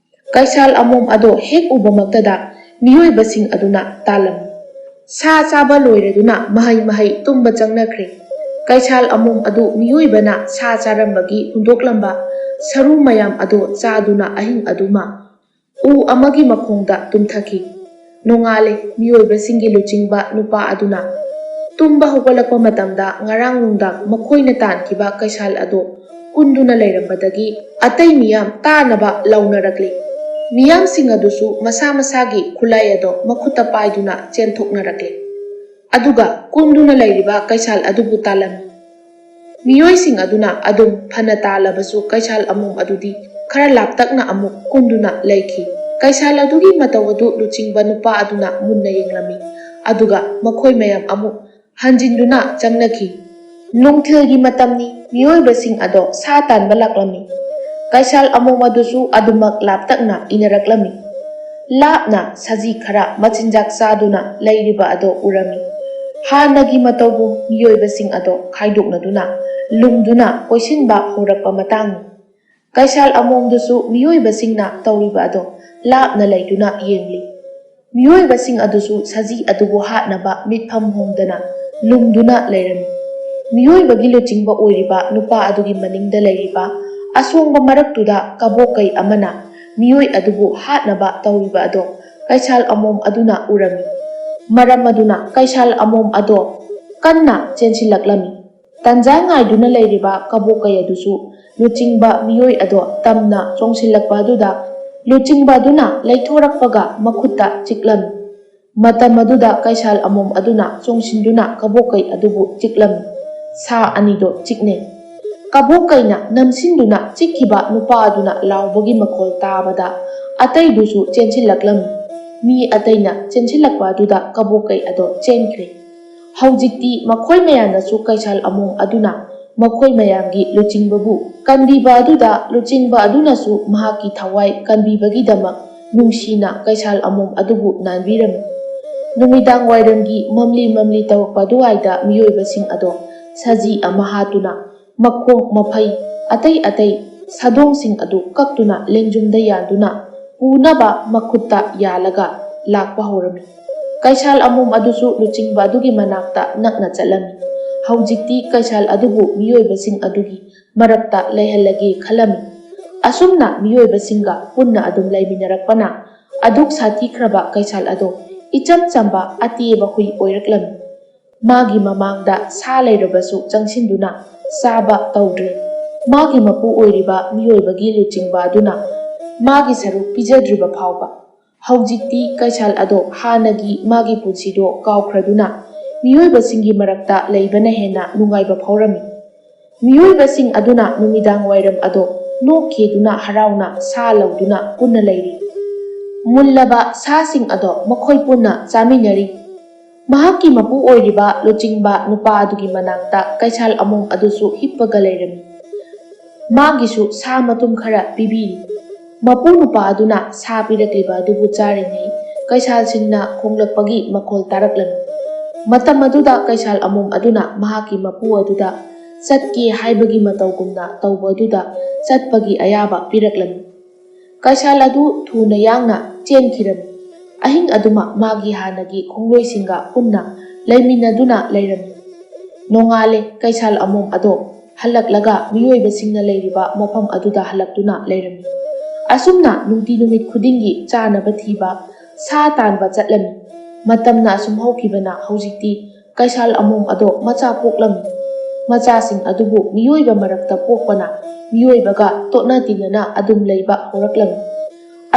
ꯀꯩꯁꯥꯜ ꯑꯃꯣꯝ ꯑꯗꯣ ꯍꯦꯛ ꯎꯕꯃꯛꯇꯗ ꯃꯤꯑꯣꯏꯕꯁꯤꯡ ꯑꯗꯨꯅ ꯇꯥꯜꯂꯝꯃꯤ꯫ ꯁꯥ ꯆꯥꯕ ꯂꯣꯏꯔꯗꯨꯅ ꯃꯍꯩ ꯃꯍꯩ ꯇꯨꯝꯕ ꯆꯪꯅꯈ꯭ꯔꯦ꯫ ꯀꯩꯁꯥꯜ ꯑꯃꯣꯝ ꯑꯗꯨ ꯃꯤꯑꯣꯏꯕꯅ ꯁꯥ ꯆꯥꯔꯝꯕꯒꯤ ꯍꯨꯟꯗꯣꯛꯂꯝꯕ ꯁꯔꯨ ꯃꯌꯥꯝ ꯑꯗꯣ ꯆꯥꯗꯨꯅ ꯑꯍꯤꯡ ꯑꯗꯨꯃ ꯎ ꯑꯃꯒꯤ ꯃꯈꯣꯡꯗ ꯇꯨꯝꯊꯈꯤ꯫ ꯅꯣꯡꯉꯥꯜꯂꯦ, ꯃꯤꯑꯣꯏꯕꯁꯤꯡꯒꯤ ꯂꯨꯆꯤꯡꯕ ꯅꯨꯄꯥ ꯑꯗꯨꯅ ꯇꯨꯝꯕ ꯍꯧꯒꯠꯂꯛꯄ ꯃꯇꯝꯗ ꯉꯔꯥꯡ ꯅꯨꯡꯗꯥꯡ ꯃꯈꯣꯏꯅ ꯇꯥꯟꯈꯤꯕ ꯀꯩꯁꯥꯜ ꯑꯗꯨ ꯀꯨꯟꯗꯨꯅ ꯂꯩꯔꯝꯕꯗꯒꯤ ꯑꯇꯩ ꯃꯤꯌꯥꯝ ꯇꯥꯅꯕ ꯂꯥꯎꯅꯔꯛꯂꯤ꯫ ꯃꯤꯌꯥꯝꯁꯤꯡ ꯑꯗꯨꯁꯨ ꯃꯁꯥ ꯃꯁꯥꯒꯤ ꯈꯨꯠꯂꯥꯏ ꯑꯗꯣ ꯃꯈꯨꯠꯇ ꯄꯥꯏꯗꯨꯅ ꯆꯦꯟꯊꯣꯛꯅꯔꯛꯂꯤ꯫ ꯑꯗꯨꯒ ꯀꯨꯟꯗꯨꯅ ꯂꯩꯔꯤꯕ ꯀꯩꯁꯥꯜ ꯑꯗꯨꯕꯨ ꯇꯥꯜꯂꯝꯃꯤ꯫ ꯃꯤꯑꯣꯏꯁꯤꯡ ꯑꯗꯨꯅ ꯑꯗꯨꯝ ꯐꯅ ꯇꯥꯜꯂꯕꯁꯨ ꯀꯩꯁꯥꯜ ꯑꯃꯣꯝ ꯑꯗꯨꯗꯤ ꯈꯔ ꯂꯥꯞꯇꯛꯅ ꯑꯃꯨꯛ ꯀꯨꯟꯗꯨꯅ ꯂꯩꯈꯤ꯫ ꯀꯩꯁꯥꯜ ꯑꯗꯨꯒꯤ ꯃꯇꯧ ꯑꯗꯨ ꯂꯨꯆꯤꯡꯕ ꯅꯨꯄꯥ ꯑꯗꯨꯅ ꯃꯨꯟꯅ ꯌꯦꯡꯂꯝꯃꯤ꯫ ꯑꯗꯨꯒ ꯃꯈꯣꯏ ꯃꯌꯥꯝ ꯑꯃꯨꯛ ꯍꯟꯖꯤꯟꯗꯨꯅ ꯆꯪꯅꯈꯤ꯫ ꯅꯨꯡꯊꯤꯜꯒꯤ ꯃꯇꯝꯅꯤ꯫ ꯃꯤꯑꯣꯏꯕꯁꯤꯡ ꯑꯗꯣ ꯁꯥ ꯇꯥꯟꯕ ꯂꯥꯛꯂꯝꯃꯤ꯫ ꯀꯩꯁꯥꯜ ꯑꯃꯣꯝ ꯑꯗꯨꯁꯨ ꯑꯗꯨꯃꯛ ꯂꯥꯞꯇꯛꯅ ꯏꯟꯅꯔꯛꯂꯝꯃꯤ꯫ ꯂꯥꯞꯅ ꯁꯖꯤ ꯈꯔ ꯃꯆꯤꯟꯖꯥꯛ ꯆꯥꯗꯨꯅ ꯂꯩꯔꯤꯕ ꯑꯗꯣ ꯎꯔꯝꯃꯤ꯫ ꯍꯥꯟꯅꯒꯤ ꯃꯇꯧꯒꯨꯝ ꯃꯤꯑꯣꯏꯕꯁꯤꯡ ꯑꯗꯣ ꯈꯥꯏꯗꯣꯛꯅꯗꯨꯅ ꯂꯨꯝꯗꯨꯅ ꯀꯣꯏꯁꯤꯟꯕ ꯍꯧꯔꯛꯄ ꯃꯇꯥꯡꯅꯤ꯫ ꯀꯩꯁꯥꯜ ꯑꯃꯣꯝꯗꯨꯁꯨ ꯃꯤꯑꯣꯏꯕꯁꯤꯡꯅ ꯇꯧꯔꯤꯕ ꯑꯗꯣ ꯂꯥꯞꯅ ꯂꯩꯗꯨꯅ ꯌꯦꯡꯂꯤ꯫ ꯃꯤꯑꯣꯏꯕꯁꯤꯡ ꯑꯗꯨꯁꯨ ꯁꯖꯤ ꯑꯗꯨꯕꯨ ꯍꯥꯠꯅꯕ ꯃꯤꯠꯐꯝ ꯍꯣꯡꯗꯅ ꯂꯨꯝꯗꯨꯅ ꯂꯩꯔꯝꯃꯤ꯫ ꯃꯤꯑꯣꯏꯕꯒꯤ ꯂꯨꯆꯤꯡꯕ ꯑꯣꯏꯔꯤꯕ ꯅꯨꯄꯥ ꯑꯗꯨꯒꯤ ꯃꯅꯤꯡꯗ ꯂꯩꯔꯤꯕ ꯑꯁꯣꯡꯕ ꯃꯔꯛꯇꯨꯗ ꯀꯕꯣꯛꯀꯩ ꯑꯃꯅ ꯃꯤꯑꯣꯏ ꯑꯗꯨꯕꯨ ꯍꯥꯠꯅꯕ ꯇꯧꯔꯤꯕ ꯑꯗꯣ ꯀꯩꯁꯥꯜ ꯑꯃꯣꯝ ꯑꯗꯨꯅ ꯎꯔꯝꯃꯤ꯫ ꯃꯔꯝ ꯑꯗꯨꯅ ꯀꯩꯁꯥꯜ ꯑꯃꯣꯝ ꯑꯗꯣ ꯀꯟꯅ ꯆꯦꯟꯁꯤꯜꯂꯛꯂꯝꯃꯤ꯫ ꯇꯟꯖꯥ ꯉꯥꯏꯗꯨꯅ ꯂꯩꯔꯤꯕ ꯀꯕꯣꯛꯀꯩ ꯑꯗꯨꯁꯨ ꯂꯨꯆꯤꯡꯕ ꯃꯤꯑꯣꯏ ꯑꯗꯣ ꯇꯝꯅ ꯆꯣꯡꯁꯤꯜꯂꯛꯄ ꯑꯗꯨꯗ ꯂꯨꯆꯤꯡꯕ ꯑꯗꯨꯅ ꯂꯩꯊꯣꯔꯛꯄꯒ ꯃꯈꯨꯠꯇ ꯆꯤꯛꯂꯝꯃꯤ꯫ ꯃꯇꯝ ꯑꯗꯨꯗ ꯀꯩꯁꯥꯜ ꯑꯃꯣꯝ ꯑꯗꯨꯅ ꯆꯣꯡꯁꯤꯟꯗꯨꯅ ꯀꯕꯣꯛꯀꯩ ꯑꯗꯨꯕꯨ ꯆꯤꯛꯂꯝꯃꯤ꯫ ꯁꯥ ꯑꯅꯤꯗꯣ ꯆꯤꯛꯅꯩ꯫ ꯀꯕꯣꯛꯀꯩꯅ ꯅꯝꯁꯤꯟꯗꯨꯅ ꯆꯤꯛꯈꯤꯕ ꯅꯨꯄꯥ ꯑꯗꯨꯅ ꯂꯥꯎꯕꯒꯤ ꯃꯈꯣꯜ ꯇꯥꯕꯗ ꯑꯇꯩꯗꯨꯁꯨ ꯆꯦꯟꯁꯤꯜꯂꯛꯂꯝꯃꯤ꯫ ꯃꯤ ꯑꯇꯩꯅ ꯆꯦꯟꯁꯤꯜꯂꯛꯄ ꯑꯗꯨꯗ ꯀꯕꯣꯛꯀꯩ ꯑꯗꯣ ꯆꯦꯟꯈ꯭ꯔꯦ꯫ ꯍꯧꯖꯤꯛꯇꯤ ꯃꯈꯣꯏ ꯃꯌꯥꯝꯅꯁꯨ ꯀꯩꯁꯥꯜ ꯑꯃꯣꯝ ꯑꯗꯨꯅ ꯃꯈꯣꯏ ꯃꯌꯥꯝꯒꯤ ꯂꯨꯆꯤꯡꯕꯕꯨ ꯀꯟꯕꯤꯕ ꯑꯗꯨꯗ ꯂꯨꯆꯤꯡꯕ ꯑꯗꯨꯅꯁꯨ ꯃꯍꯥꯛꯀꯤ ꯊꯋꯥꯏ ꯀꯟꯕꯤꯕꯒꯤꯗꯃꯛ ꯅꯨꯡꯁꯤꯅ ꯀꯩꯁꯥꯜ ꯑꯃꯣꯝ ꯑꯗꯨꯕꯨ ꯅꯥꯟꯕꯤꯔꯝꯃꯤ꯫ ꯅꯨꯃꯤꯗꯥꯡ ꯋꯥꯏꯔꯝꯒꯤ ꯃꯝꯂꯤ ꯃꯝꯂꯤ ꯇꯧꯔꯛꯄ ꯑꯗꯨꯋꯥꯏꯗ ꯃꯤꯑꯣꯏꯕꯁꯤꯡ ꯑꯗꯣ ꯁꯖꯤ ꯑꯃ ꯍꯥꯠꯇꯨꯅ ꯃꯈꯣꯡ, ꯃꯐꯩ, ꯑꯇꯩ ꯑꯇꯩ ꯁꯥꯗꯣꯡꯁꯤꯡ ꯑꯗꯨ ꯀꯛꯇꯨꯅ ꯂꯦꯡꯖꯨꯝꯗ ꯌꯥꯟꯗꯨꯅ ꯄꯨꯅꯕ ꯃꯈꯨꯠꯇ ꯌꯥꯜꯂꯒ ꯂꯥꯛꯄ ꯍꯧꯔꯝꯃꯤ꯫ ꯀꯩꯁꯥꯜ ꯑꯃꯣꯝ ꯑꯗꯨꯁꯨ ꯂꯨꯆꯤꯡꯕ ꯑꯗꯨꯒꯤ ꯃꯅꯥꯛꯇ ꯅꯛꯅ ꯆꯠꯂꯝꯃꯤ꯫ ꯍꯧꯖꯤꯛꯇꯤ ꯀꯩꯁꯥꯜ ꯑꯗꯨꯕꯨ ꯃꯤꯑꯣꯏꯕꯁꯤꯡ ꯑꯗꯨꯒꯤ ꯃꯔꯛꯇ ꯂꯩꯍꯜꯂꯒꯦ ꯈꯜꯂꯝꯃꯤ꯫ ꯑꯁꯨꯝꯅ ꯃꯤꯑꯣꯏꯕꯁꯤꯡꯒ ꯄꯨꯟꯅ ꯑꯗꯨꯝ ꯂꯩꯃꯤꯟꯅꯔꯛꯄꯅ ꯑꯗꯨꯛ ꯁꯥꯊꯤꯈ꯭ꯔꯕ ꯀꯩꯁꯥꯜ ꯑꯗꯣ ꯏꯆꯝ ꯆꯝꯕ ꯑꯇꯦꯕ ꯍꯨꯏ ꯑꯣꯏꯔꯛꯂꯝꯃꯤ꯫ ꯃꯥꯒꯤ ꯃꯃꯥꯡꯗ ꯁꯥ ꯂꯩꯔꯕꯁꯨ ꯆꯪꯁꯤꯟꯗꯨꯅ ꯆꯥꯕ ꯇꯧꯗ꯭ꯔꯦ꯫ ꯃꯥꯒꯤ ꯃꯄꯨ ꯑꯣꯏꯔꯤꯕ ꯃꯤꯑꯣꯏꯕꯒꯤ ꯂꯨꯆꯤꯡꯕ ꯑꯗꯨꯅ ꯃꯥꯒꯤ ꯁꯔꯨꯛ ꯄꯤꯖꯗ꯭ꯔꯤꯕ ꯐꯥꯎꯕ꯫ ꯍꯧꯖꯤꯛꯇꯤ ꯀꯩꯁꯥꯜ ꯑꯗꯣ ꯍꯥꯟꯅꯒꯤ ꯃꯥꯒꯤ ꯄꯨꯟꯁꯤꯗꯣ ꯀꯥꯎꯈ꯭ꯔꯗꯨꯅ ꯃꯤꯑꯣꯏꯕꯁꯤꯡꯒꯤ ꯃꯔꯛꯇ ꯂꯩꯕꯅ ꯍꯦꯟꯅ ꯅꯨꯡꯉꯥꯏꯕ ꯐꯥꯎꯔꯝꯃꯤ꯫ ꯃꯤꯑꯣꯏꯕꯁꯤꯡ ꯑꯗꯨꯅ ꯅꯨꯃꯤꯗꯥꯡ ꯋꯥꯏꯔꯝ ꯑꯗꯣ ꯅꯣꯛꯈꯤꯗꯨꯅ ꯍꯔꯥꯎꯅ ꯁꯥ ꯂꯧꯗꯨꯅ ꯄꯨꯟꯅ ꯂꯩꯔꯤ꯫ ꯃꯨꯜꯂꯕ ꯁꯥꯁꯤꯡ ꯑꯗꯣ ꯃꯈꯣꯏ ꯄꯨꯟꯅ ꯆꯥꯃꯤꯟꯅꯔꯤ꯫ ꯃꯍꯥꯛꯀꯤ ꯃꯄꯨ ꯑꯣꯏꯔꯤꯕ ꯂꯨꯆꯤꯡꯕ ꯅꯨꯄꯥ ꯑꯗꯨꯒꯤ ꯃꯅꯥꯛꯇ ꯀꯩꯁꯥꯜ ꯑꯃꯣꯝ ꯑꯗꯨꯁꯨ ꯍꯤꯞꯄꯒ ꯂꯩꯔꯝꯃꯤ꯫ ꯃꯥꯒꯤꯁꯨ ꯁꯥ ꯃꯇꯨꯝ ꯈꯔ ꯄꯤꯕꯤꯔꯤ꯫ ꯃꯄꯨ ꯅꯨꯄꯥ ꯑꯗꯨꯅ ꯁꯥ ꯄꯤꯔꯛꯂꯤꯕ ꯑꯗꯨꯕꯨ ꯆꯥꯔꯤꯉꯩ ꯀꯩꯁꯥꯜꯁꯤꯡꯅ ꯈꯣꯡꯂꯛꯄꯒꯤ ꯃꯈꯣꯜ ꯇꯥꯔꯛꯂꯝꯃꯤ꯫ ꯃꯇꯝ ꯑꯗꯨꯗ ꯀꯩꯁꯥꯜ ꯑꯃꯣꯝ ꯑꯗꯨꯅ ꯃꯍꯥꯛꯀꯤ ꯃꯄꯨ ꯑꯗꯨꯗ ꯆꯠꯀꯦ ꯍꯥꯏꯕꯒꯤ ꯃꯇꯧꯒꯨꯝꯅ ꯇꯧꯕ ꯑꯗꯨꯗ ꯆꯠꯄꯒꯤ ꯑꯌꯥꯕ ꯄꯤꯔꯛꯂꯝꯃꯤ꯫ ꯀꯩꯁꯥꯜ ꯑꯗꯨ ꯊꯨꯅ ꯌꯥꯡꯅ ꯆꯦꯟꯈꯤꯔꯝꯃꯤ꯫ ꯑꯍꯤꯡ ꯑꯗꯨꯃ ꯃꯥꯒꯤ ꯍꯥꯟꯅꯒꯤ ꯈꯣꯡꯂꯣꯏꯁꯤꯡꯒ ꯄꯨꯟꯅ ꯂꯩꯃꯤꯟꯅꯗꯨꯅ ꯂꯩꯔꯝꯃꯤ꯫ ꯅꯣꯡꯉꯥꯜꯂꯦ, ꯀꯩꯁꯥꯜ ꯑꯃꯣꯝ ꯑꯗꯣ ꯍꯜꯂꯛꯂꯒ ꯃꯤꯑꯣꯏꯕꯁꯤꯡꯅ ꯂꯩꯔꯤꯕ ꯃꯐꯝ ꯑꯗꯨꯗ ꯍꯜꯂꯛꯇꯨꯅ ꯂꯩꯔꯝꯃꯤ꯫ ꯑꯁꯨꯝꯅ ꯅꯨꯡꯇꯤ ꯅꯨꯃꯤꯠ ꯈꯨꯗꯤꯡꯒꯤ ꯆꯥꯅꯕ ꯊꯤꯕ, ꯁꯥ ꯇꯥꯟꯕ ꯆꯠꯂꯝꯃꯤ꯫ ꯃꯇꯝꯅ ꯑꯁꯨꯝ ꯍꯧꯈꯤꯕꯅ ꯍꯧꯖꯤꯛꯇꯤ ꯀꯩꯁꯥꯜ ꯑꯃꯣꯝ ꯑꯗꯣ ꯃꯆꯥ ꯄꯣꯛꯂꯝꯃꯤ꯫ ꯃꯆꯥꯁꯤꯡ ꯑꯗꯨꯕꯨ ꯃꯤꯑꯣꯏꯕ ꯃꯔꯛꯇ ꯄꯣꯛꯄꯅ ꯃꯤꯑꯣꯏꯕꯒ ꯇꯣꯠꯅ ꯇꯤꯟꯅꯅ ꯑꯗꯨꯝ ꯂꯩꯕ ꯍꯧꯔꯛꯂꯝꯃꯤ꯫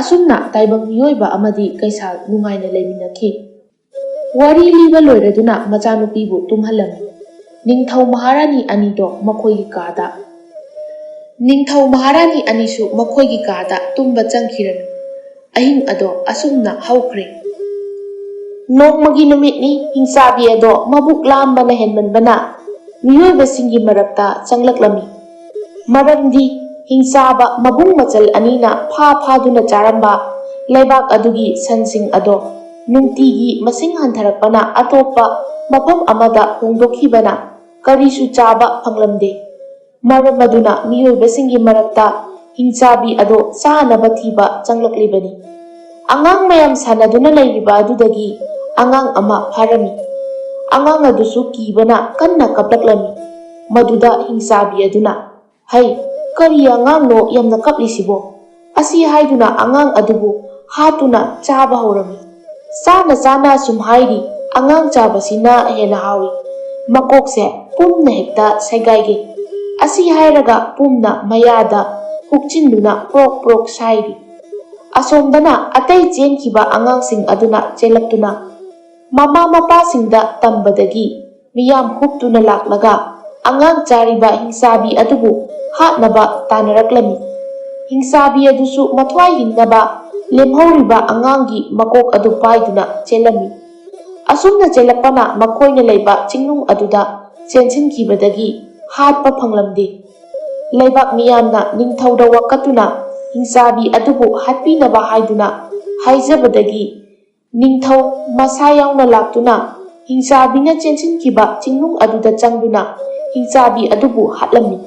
ꯑꯁꯨꯝꯅ ꯇꯥꯏꯕꯪ ꯃꯤꯑꯣꯏꯕ ꯑꯃꯗꯤ ꯀꯩꯁꯥꯜ ꯅꯨꯡꯉꯥꯏꯅ ꯂꯩꯃꯤꯟꯅꯈꯤ꯫ ꯋꯥꯔꯤ ꯂꯤꯕ ꯂꯣꯏꯔꯗꯨꯅ ꯃꯆꯥꯅꯨꯄꯤꯕꯨ ꯇꯨꯝꯍꯜꯂꯝꯃꯤ꯫ ꯅꯤꯡꯊꯧ ꯃꯍꯥꯔꯥꯅꯤ ꯑꯅꯤꯗꯣ ꯃꯈꯣꯏꯒꯤ ꯀꯥꯗ꯫ ꯅꯤꯡꯊꯧ ꯃꯍꯥꯔꯥꯅꯤ ꯑꯅꯤꯁꯨ ꯃꯈꯣꯏꯒꯤ ꯀꯥꯗ ꯇꯨꯝꯕ ꯆꯪꯈꯤꯔꯝꯃꯤ꯫ ꯑꯍꯤꯡ ꯑꯗꯣ ꯑꯁꯨꯝꯅ ꯍꯧꯈ꯭ꯔꯦ꯫ ꯅꯣꯡꯃꯒꯤ ꯅꯨꯃꯤꯠꯅꯤ, ꯍꯤꯡꯆꯥꯕꯤ ꯑꯗꯣ ꯃꯕꯨꯛ ꯂꯥꯝꯕꯅ ꯍꯦꯟꯃꯟꯕꯅ ꯃꯤꯑꯣꯏꯕꯁꯤꯡꯒꯤ ꯃꯔꯛꯇ ꯆꯪꯂꯛꯂꯝꯃꯤ꯫ ꯃꯔꯝꯗꯤ ꯍꯤꯡꯆꯥꯕ ꯃꯕꯨꯡ ꯃꯆꯜ ꯑꯅꯤꯅ ꯐꯥ ꯐꯥꯗꯨꯅ ꯆꯥꯔꯝꯕ ꯂꯩꯕꯥꯛ ꯑꯗꯨꯒꯤ ꯁꯟꯁꯤꯡ ꯑꯗꯣ ꯅꯨꯡꯇꯤꯒꯤ ꯃꯁꯤꯡ ꯍꯟꯊꯔꯛꯄꯅ ꯑꯇꯣꯞꯄ ꯃꯐꯝ ꯑꯃꯗ ꯍꯣꯡꯗꯣꯛꯈꯤꯕꯅ ꯀꯔꯤꯁꯨ ꯆꯥꯕ ꯐꯪꯂꯝꯗꯦ꯫ ꯃꯔꯝ ꯑꯗꯨꯅ ꯃꯤꯑꯣꯏꯕꯁꯤꯡꯒꯤ ꯃꯔꯛꯇ ꯍꯤꯡꯆꯥꯕꯤ ꯑꯗꯣ ꯆꯥꯅꯕ ꯊꯤꯕ ꯆꯪꯂꯛꯂꯤꯕꯅꯤ꯫ ꯑꯉꯥꯡ ꯃꯌꯥꯝ ꯁꯥꯟꯅꯗꯨꯅ ꯂꯩꯔꯤꯕ ꯑꯗꯨꯗꯒꯤ ꯑꯉꯥꯡ ꯑꯃ ꯐꯥꯔꯝꯃꯤ꯫ ꯑꯉꯥꯡ ꯑꯗꯨꯁꯨ ꯀꯤꯕꯅ ꯀꯟꯅ ꯀꯞꯂꯛꯂꯝꯃꯤ꯫ ꯃꯗꯨꯗ ꯍꯤꯡꯆꯥꯕꯤ ꯑꯗꯨꯅ, "ꯍꯩ, ꯀꯔꯤ ꯑꯉꯥꯡꯅꯣ ꯌꯥꯝꯅ ꯀꯞꯂꯤꯁꯤꯕꯣ?" ꯑꯁꯤ ꯍꯥꯏꯗꯨꯅ ꯑꯉꯥꯡ ꯑꯗꯨꯕꯨ ꯍꯥꯠꯇꯨꯅ ꯆꯥꯕ ꯍꯧꯔꯝꯃꯤ꯫ ꯆꯥꯅ ꯆꯥꯅ ꯁꯨꯝ ꯍꯥꯏꯔꯤ, "ꯑꯉꯥꯡ ꯆꯥꯕꯁꯤꯅ ꯍꯦꯟꯅ ꯍꯥꯎꯏ꯫ ꯃꯀꯣꯛꯁꯦ ꯄꯨꯝꯅ ꯍꯦꯛꯇ ꯁꯦꯒꯥꯏꯒꯦ꯫ ꯑꯁꯤ ꯍꯥꯏꯔꯒ ꯄꯨꯝꯅ ꯃꯌꯥꯗ ꯍꯨꯛꯆꯤꯟꯗꯨꯅ ꯄ꯭ꯔꯣꯛ ꯄ꯭ꯔꯣꯛ ꯁꯥꯏꯔꯤ꯫ ꯑꯁꯣꯝꯗꯅ ꯑꯇꯩ ꯆꯦꯟꯈꯤꯕ ꯑꯉꯥꯡꯁꯤꯡ ꯑꯗꯨꯅ ꯆꯦꯜꯂꯛꯇꯨꯅ ꯃꯃꯥ ꯃꯄꯥꯁꯤꯡꯗ ꯇꯝꯕꯗꯒꯤ ꯃꯤꯌꯥꯝ ꯍꯨꯞꯇꯨꯅ ꯂꯥꯛꯂꯒ ꯑꯉꯥꯡ ꯆꯥꯔꯤꯕ ꯍꯤꯡꯆꯥꯕꯤ ꯑꯗꯨꯕꯨ ꯍꯥꯠꯅꯕ ꯇꯥꯟꯅꯔꯛꯂꯝꯃꯤ꯫ ꯍꯤꯡꯆꯥꯕꯤ ꯑꯗꯨꯁꯨ ꯃꯊ꯭ꯋꯥꯏ ꯍꯤꯡꯅꯕ ꯂꯦꯝꯍꯧꯔꯤꯕ ꯑꯉꯥꯡꯒꯤ ꯃꯀꯣꯛ ꯑꯗꯨ ꯄꯥꯏꯗꯨꯅ ꯆꯦꯜꯂꯝꯃꯤ꯫ ꯑꯁꯨꯝꯅ ꯆꯦꯜꯂꯛꯄꯅ ꯃꯈꯣꯏꯅ ꯂꯩꯕ ꯆꯤꯡꯅꯨꯡ ꯑꯗꯨꯗ ꯆꯦꯟꯁꯤꯟꯈꯤꯕꯗꯒꯤ ꯍꯥꯠꯄ ꯐꯪꯂꯝꯗꯦ꯫ ꯂꯩꯕꯥꯛ ꯃꯤꯌꯥꯝꯅ ꯅꯤꯡꯊꯧꯗ ꯋꯥꯀꯠꯇꯨꯅ ꯍꯤꯡꯆꯥꯕꯤ ꯑꯗꯨꯕꯨ ꯍꯥꯠꯄꯤꯅꯕ ꯍꯥꯏꯗꯨꯅ ꯍꯥꯏꯖꯕꯗꯒꯤ ꯅꯤꯡꯊꯧ ꯃꯁꯥ ꯌꯥꯎꯅ ꯂꯥꯛꯇꯨꯅ ꯍꯤꯡꯆꯥꯕꯤꯅ ꯆꯦꯟꯁꯤꯟꯈꯤꯕ ꯆꯤꯡꯅꯨꯡ ꯑꯗꯨꯗ ꯆꯪꯗꯨꯅ ꯍꯤꯡꯆꯥꯕꯤ ꯑꯗꯨꯕꯨ ꯍꯥꯠꯂꯝꯃꯤ꯫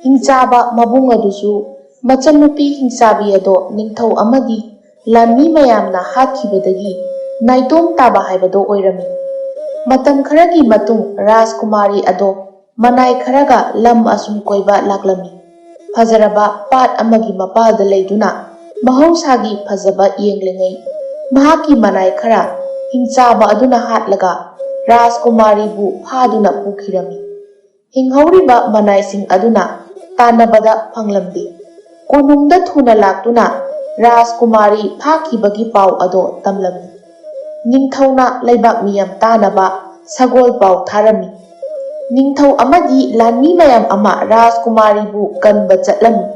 ꯍꯤꯡꯆꯥꯕ ꯃꯕꯨꯡ ꯑꯗꯨꯁꯨ ꯃꯆꯟꯅꯨꯄꯤ ꯍꯤꯡꯆꯥꯕꯤ ꯑꯗꯣ ꯅꯤꯡꯊꯧ ꯑꯃꯗꯤ ꯂꯥꯟꯃꯤ ꯃꯌꯥꯝꯅ ꯍꯥꯠꯈꯤꯕꯗꯒꯤ ꯅꯥꯏꯇꯣꯝ ꯇꯥꯕ ꯍꯥꯏꯕꯗꯣ ꯑꯣꯏꯔꯝꯃꯤ꯫ ꯃꯇꯝ ꯈꯔꯒꯤ ꯃꯇꯨꯡ ꯔꯥꯖꯀꯨꯃꯥꯔꯤ ꯑꯗꯣ ꯃꯅꯥꯏ ꯈꯔꯒ ꯂꯝ ꯑꯁꯨꯝ ꯀꯣꯏꯕ ꯂꯥꯛꯂꯝꯃꯤ꯫ ꯐꯖꯔꯕ ꯄꯥꯠ ꯑꯃꯒꯤ ꯃꯄꯥꯜꯗ ꯂꯩꯗꯨꯅ ꯃꯍꯧꯁꯥꯒꯤ ꯐꯖꯕ ꯌꯦꯡꯂꯤꯉꯩ ꯃꯍꯥꯛꯀꯤ ꯃꯅꯥꯏ ꯈꯔ ꯍꯤꯡꯆꯥꯕ ꯑꯗꯨꯅ ꯍꯥꯠꯂꯒ ꯔꯥꯖꯀꯨꯃꯥꯔꯤꯕꯨ ꯐꯥꯗꯨꯅ ꯄꯨꯈꯤꯔꯝꯃꯤ꯫ ꯍꯤꯡꯍꯧꯔꯤꯕ ꯃꯅꯥꯏꯁꯤꯡ ꯑꯗꯨꯅ ꯇꯥꯟꯅꯕꯗ ꯐꯪꯂꯝꯗꯦ꯫ ꯀꯣꯅꯨꯡꯗ ꯊꯨꯅ ꯂꯥꯛꯇꯨꯅ ꯔꯥꯖꯀꯨꯃꯥꯔꯤ ꯐꯥꯈꯤꯕꯒꯤ ꯄꯥꯎ ꯑꯗꯣ ꯇꯝꯂꯝꯃꯤ꯫ ꯅꯤꯡꯊꯧꯅ ꯂꯩꯕꯥꯛ ꯃꯤꯌꯥꯝ ꯇꯥꯅꯕ ꯁꯒꯣꯜ ꯄꯥꯎ ꯊꯥꯔꯝꯃꯤ꯫ ꯅꯤꯡꯊꯧ ꯑꯃꯗꯤ ꯂꯥꯟꯃꯤ ꯃꯌꯥꯝ ꯑꯃ ꯔꯥꯖꯀꯨꯃꯥꯔꯤꯕꯨ ꯀꯟꯕ ꯆꯠꯂꯝꯃꯤ꯫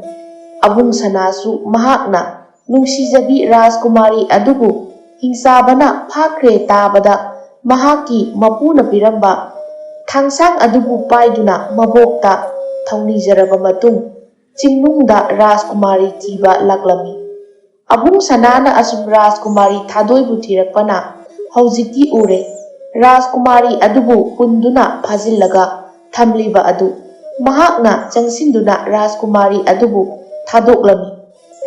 ꯑꯕꯨꯡ ꯁꯅꯥꯁꯨ ꯃꯍꯥꯛꯅ ꯅꯨꯡꯁꯤꯖꯕꯤ ꯔꯥꯖꯀꯨꯃꯥꯔꯤ ꯑꯗꯨꯕꯨ ꯍꯤꯡꯆꯥꯕꯅ ꯐꯥꯈ꯭ꯔꯦ ꯇꯥꯕꯗ ꯃꯍꯥꯛꯀꯤ ꯃꯄꯨꯅ ꯄꯤꯔꯝꯕ ꯊꯥꯡꯁꯥꯡ ꯑꯗꯨꯕꯨ ꯄꯥꯏꯗꯨꯅ ꯃꯕꯣꯛꯇ ꯊꯧꯅꯤꯖꯔꯕ ꯃꯇꯨꯡ ꯆꯤꯡꯅꯨꯡꯗ ꯔꯥꯖꯀꯨꯃꯥꯔꯤ ꯊꯤꯕ ꯂꯥꯛꯂꯝꯃꯤ꯫ ꯑꯕꯨꯡ ꯁꯅꯥꯅ ꯑꯁꯨꯝ ꯔꯥꯖꯀꯨꯃꯥꯔꯤ ꯊꯥꯗꯣꯏꯕꯨ ꯊꯤꯔꯛꯄꯅ ꯍꯧꯖꯤꯛꯇꯤ ꯎꯔꯦ꯫ ꯔꯥꯖꯀꯨꯃꯥꯔꯤ ꯑꯗꯨꯕꯨ ꯄꯨꯟꯗꯨꯅ ꯐꯥꯖꯤꯜꯂꯒ ꯊꯝꯂꯤꯕ ꯑꯗꯨ ꯃꯍꯥꯛꯅ ꯆꯪꯁꯤꯟꯗꯨꯅ ꯔꯥꯖꯀꯨꯃꯥꯔꯤ ꯑꯗꯨꯕꯨ ꯊꯥꯗꯣꯛꯂꯝꯃꯤ꯫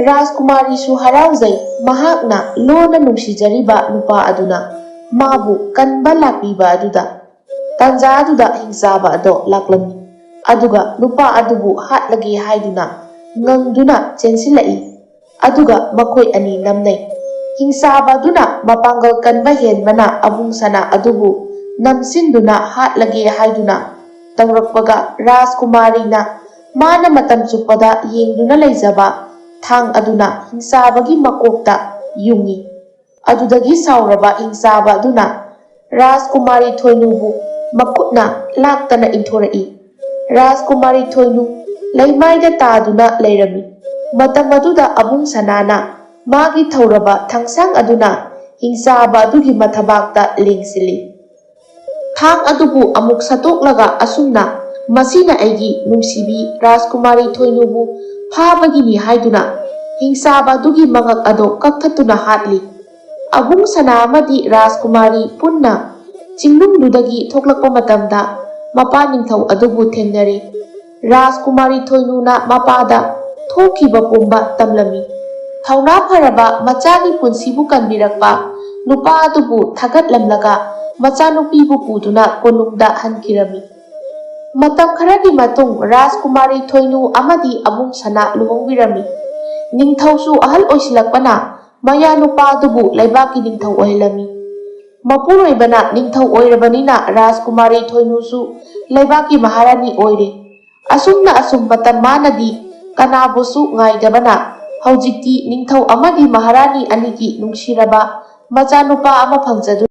ꯔꯥꯖꯀꯨꯃꯥꯔꯤꯁꯨ ꯍꯔꯥꯎꯖꯩ, ꯃꯍꯥꯛꯅ ꯂꯣꯟꯅ ꯅꯨꯡꯁꯤꯖꯔꯤꯕ ꯅꯨꯄꯥ ꯑꯗꯨꯅ ꯃꯥꯕꯨ ꯀꯟꯕ ꯂꯥꯛꯄꯤꯕ ꯑꯗꯨꯗ꯫ ꯇꯥꯟꯖꯥ ꯑꯗꯨꯗ ꯍꯤꯡꯆꯥꯕ ꯑꯗꯣ ꯂꯥꯛꯂꯝꯃꯤ꯫ ꯑꯗꯨꯒ ꯅꯨꯄꯥ ꯑꯗꯨꯕꯨ ꯍꯥꯠꯂꯒꯦ ꯍꯥꯏꯗꯨꯅ ꯉꯪꯗꯨꯅ ꯆꯦꯟꯁꯤꯜꯂꯛꯏ꯫ ꯑꯗꯨꯒ ꯃꯈꯣꯏ ꯑꯅꯤ ꯅꯝꯅꯩ꯫ ꯍꯤꯡꯆꯥꯕ ꯑꯗꯨꯅ ꯃꯄꯥꯡꯒꯜ ꯀꯟꯕ ꯍꯦꯟꯕꯅ ꯑꯕꯨꯡ ꯁꯅꯥ ꯑꯗꯨꯕꯨ ꯅꯝꯁꯤꯟꯗꯨꯅ ꯍꯥꯠꯂꯒꯦ ꯍꯥꯏꯗꯨꯅ ꯇꯧꯔꯛꯄꯒ ꯔꯥꯖꯀꯨꯃꯥꯔꯤꯅ ꯃꯥꯅ ꯃꯇꯝ ꯆꯨꯞꯄꯗ ꯌꯦꯡꯗꯨꯅ ꯂꯩꯖꯕ ꯊꯥꯡ ꯑꯗꯨꯅ ꯍꯤꯡꯆꯥꯕꯒꯤ ꯃꯀꯣꯛꯇ ꯌꯨꯡꯏ꯫ ꯑꯗꯨꯗꯒꯤ ꯁꯥꯎꯔꯕ ꯍꯤꯡꯆꯥꯕ ꯑꯗꯨꯅ ꯔꯥꯖꯀꯨꯃꯥꯔꯤ ꯊꯣꯏꯅꯨꯕꯨ ꯃꯈꯨꯠꯅ ꯂꯥꯛꯇꯅ ꯏꯟꯊꯣꯔꯛꯏ꯫ ꯔꯥꯖꯀꯨꯃꯥꯔꯤ ꯊꯣꯏꯅꯨ ꯂꯩꯃꯥꯏꯗ ꯇꯥꯗꯨꯅ ꯂꯩꯔꯝꯃꯤ꯫ ꯃꯇꯝ ꯑꯗꯨꯗ ꯑꯕꯨꯡ ꯁꯅꯥꯅ ꯃꯥꯒꯤ ꯊꯧꯔꯕ ꯊꯥꯡꯁꯥꯡ ꯑꯗꯨꯅ ꯍꯤꯡꯆꯥꯕ ꯑꯗꯨꯒꯤ ꯃꯊꯕꯥꯛꯇ ꯂꯦꯡꯁꯤꯜꯂꯤ꯫ ꯊꯥꯡ ꯑꯗꯨꯕꯨ ꯑꯃꯨꯛ ꯁꯠꯇꯣꯛꯂꯒ ꯑꯁꯨꯝꯅ, "ꯃꯁꯤꯅ ꯑꯩꯒꯤ ꯅꯨꯡꯁꯤꯕꯤ ꯔꯥꯖꯀꯨꯃꯥꯔꯤ ꯊꯣꯏꯅꯨꯕꯨ ꯐꯥꯕꯒꯤꯅꯤ" ꯍꯥꯏꯗꯨꯅ ꯍꯤꯡꯆꯥꯕ ꯑꯗꯨꯒꯤ ꯃꯉꯛ ꯑꯗꯨ ꯀꯛꯊꯠꯇꯨꯅ ꯍꯥꯠꯂꯤ꯫ ꯑꯕꯨꯡ ꯁꯅꯥ ꯑꯃꯗꯤ ꯔꯥꯖꯀꯨꯃꯥꯔꯤ ꯄꯨꯟꯅ ꯆꯤꯡꯅꯨꯡꯗꯨꯗꯒꯤ ꯊꯣꯛꯂꯛꯄ ꯃꯇꯝꯗ ꯃꯄꯥ ꯅꯤꯡꯊꯧ ꯑꯗꯨꯕꯨ ꯊꯦꯡꯅꯔꯦ꯫ ꯔꯥꯖꯀꯨꯃꯥꯔꯤ ꯊꯣꯏꯅꯨꯅ ꯃꯄꯥꯗ ꯊꯣꯛꯈꯤꯕ ꯄꯨꯝꯕ ꯇꯝꯂꯝꯃꯤ꯫ ꯊꯧꯅꯥ ꯐꯔꯕ ꯃꯆꯥꯒꯤ ꯄꯨꯟꯁꯤꯕꯨ ꯀꯟꯕꯤꯔꯛꯄ ꯅꯨꯄꯥ ꯑꯗꯨꯕꯨ ꯊꯥꯒꯠꯂꯝꯂꯒ ꯃꯆꯥꯅꯨꯄꯤꯕꯨ ꯄꯨꯗꯨꯅ ꯀꯣꯅꯨꯡꯗ ꯍꯟꯈꯤꯔꯝꯃꯤ꯫ ꯃꯇꯝ ꯈꯔꯒꯤ ꯃꯇꯨꯡ ꯔꯥꯖꯀꯨꯃꯥꯔꯤ ꯊꯣꯏꯅꯨ ꯑꯃꯗꯤ ꯑꯕꯨꯡ ꯁꯅꯥ ꯂꯨꯍꯣꯡꯕꯤꯔꯝꯃꯤ꯫ ꯅꯤꯡꯊꯧꯁꯨ ꯑꯍꯜ ꯑꯣꯏꯁꯤꯜꯂꯛꯄꯅ ꯃꯌꯥ ꯅꯨꯄꯥ ꯑꯗꯨꯕꯨ ꯂꯩꯕꯥꯛꯀꯤ ꯅꯤꯡꯊꯧ ꯑꯣꯏꯍꯜꯂꯝꯃꯤ꯫ ꯃꯄꯨꯔꯣꯏꯕꯅ ꯅꯤꯡꯊꯧ ꯑꯣꯏꯔꯕꯅꯤꯅ ꯔꯥꯖꯀꯨꯃꯥꯔꯤ ꯊꯣꯏꯅꯨꯁꯨ ꯂꯩꯕꯥꯛꯀꯤ ꯃꯍꯥꯔꯥꯅꯤ ꯑꯣꯏꯔꯦ꯫ ꯑꯁꯨꯝꯅ ꯑꯁꯨꯝ ꯃꯇꯝ ꯃꯥꯅꯗꯤ ꯀꯅꯥꯕꯨꯁꯨ ꯉꯥꯏꯗꯕꯅ ꯍꯧꯖꯤꯛꯇꯤ ꯅꯤꯡꯊꯧ ꯑꯃꯗꯤ ꯃꯍꯥꯔꯥꯅꯤ ꯑꯅꯤꯒꯤ ꯅꯨꯡꯁꯤꯔꯕ ꯃꯆꯥꯅꯨꯄꯥ ꯑꯃ ꯐꯪꯖꯗꯨꯅ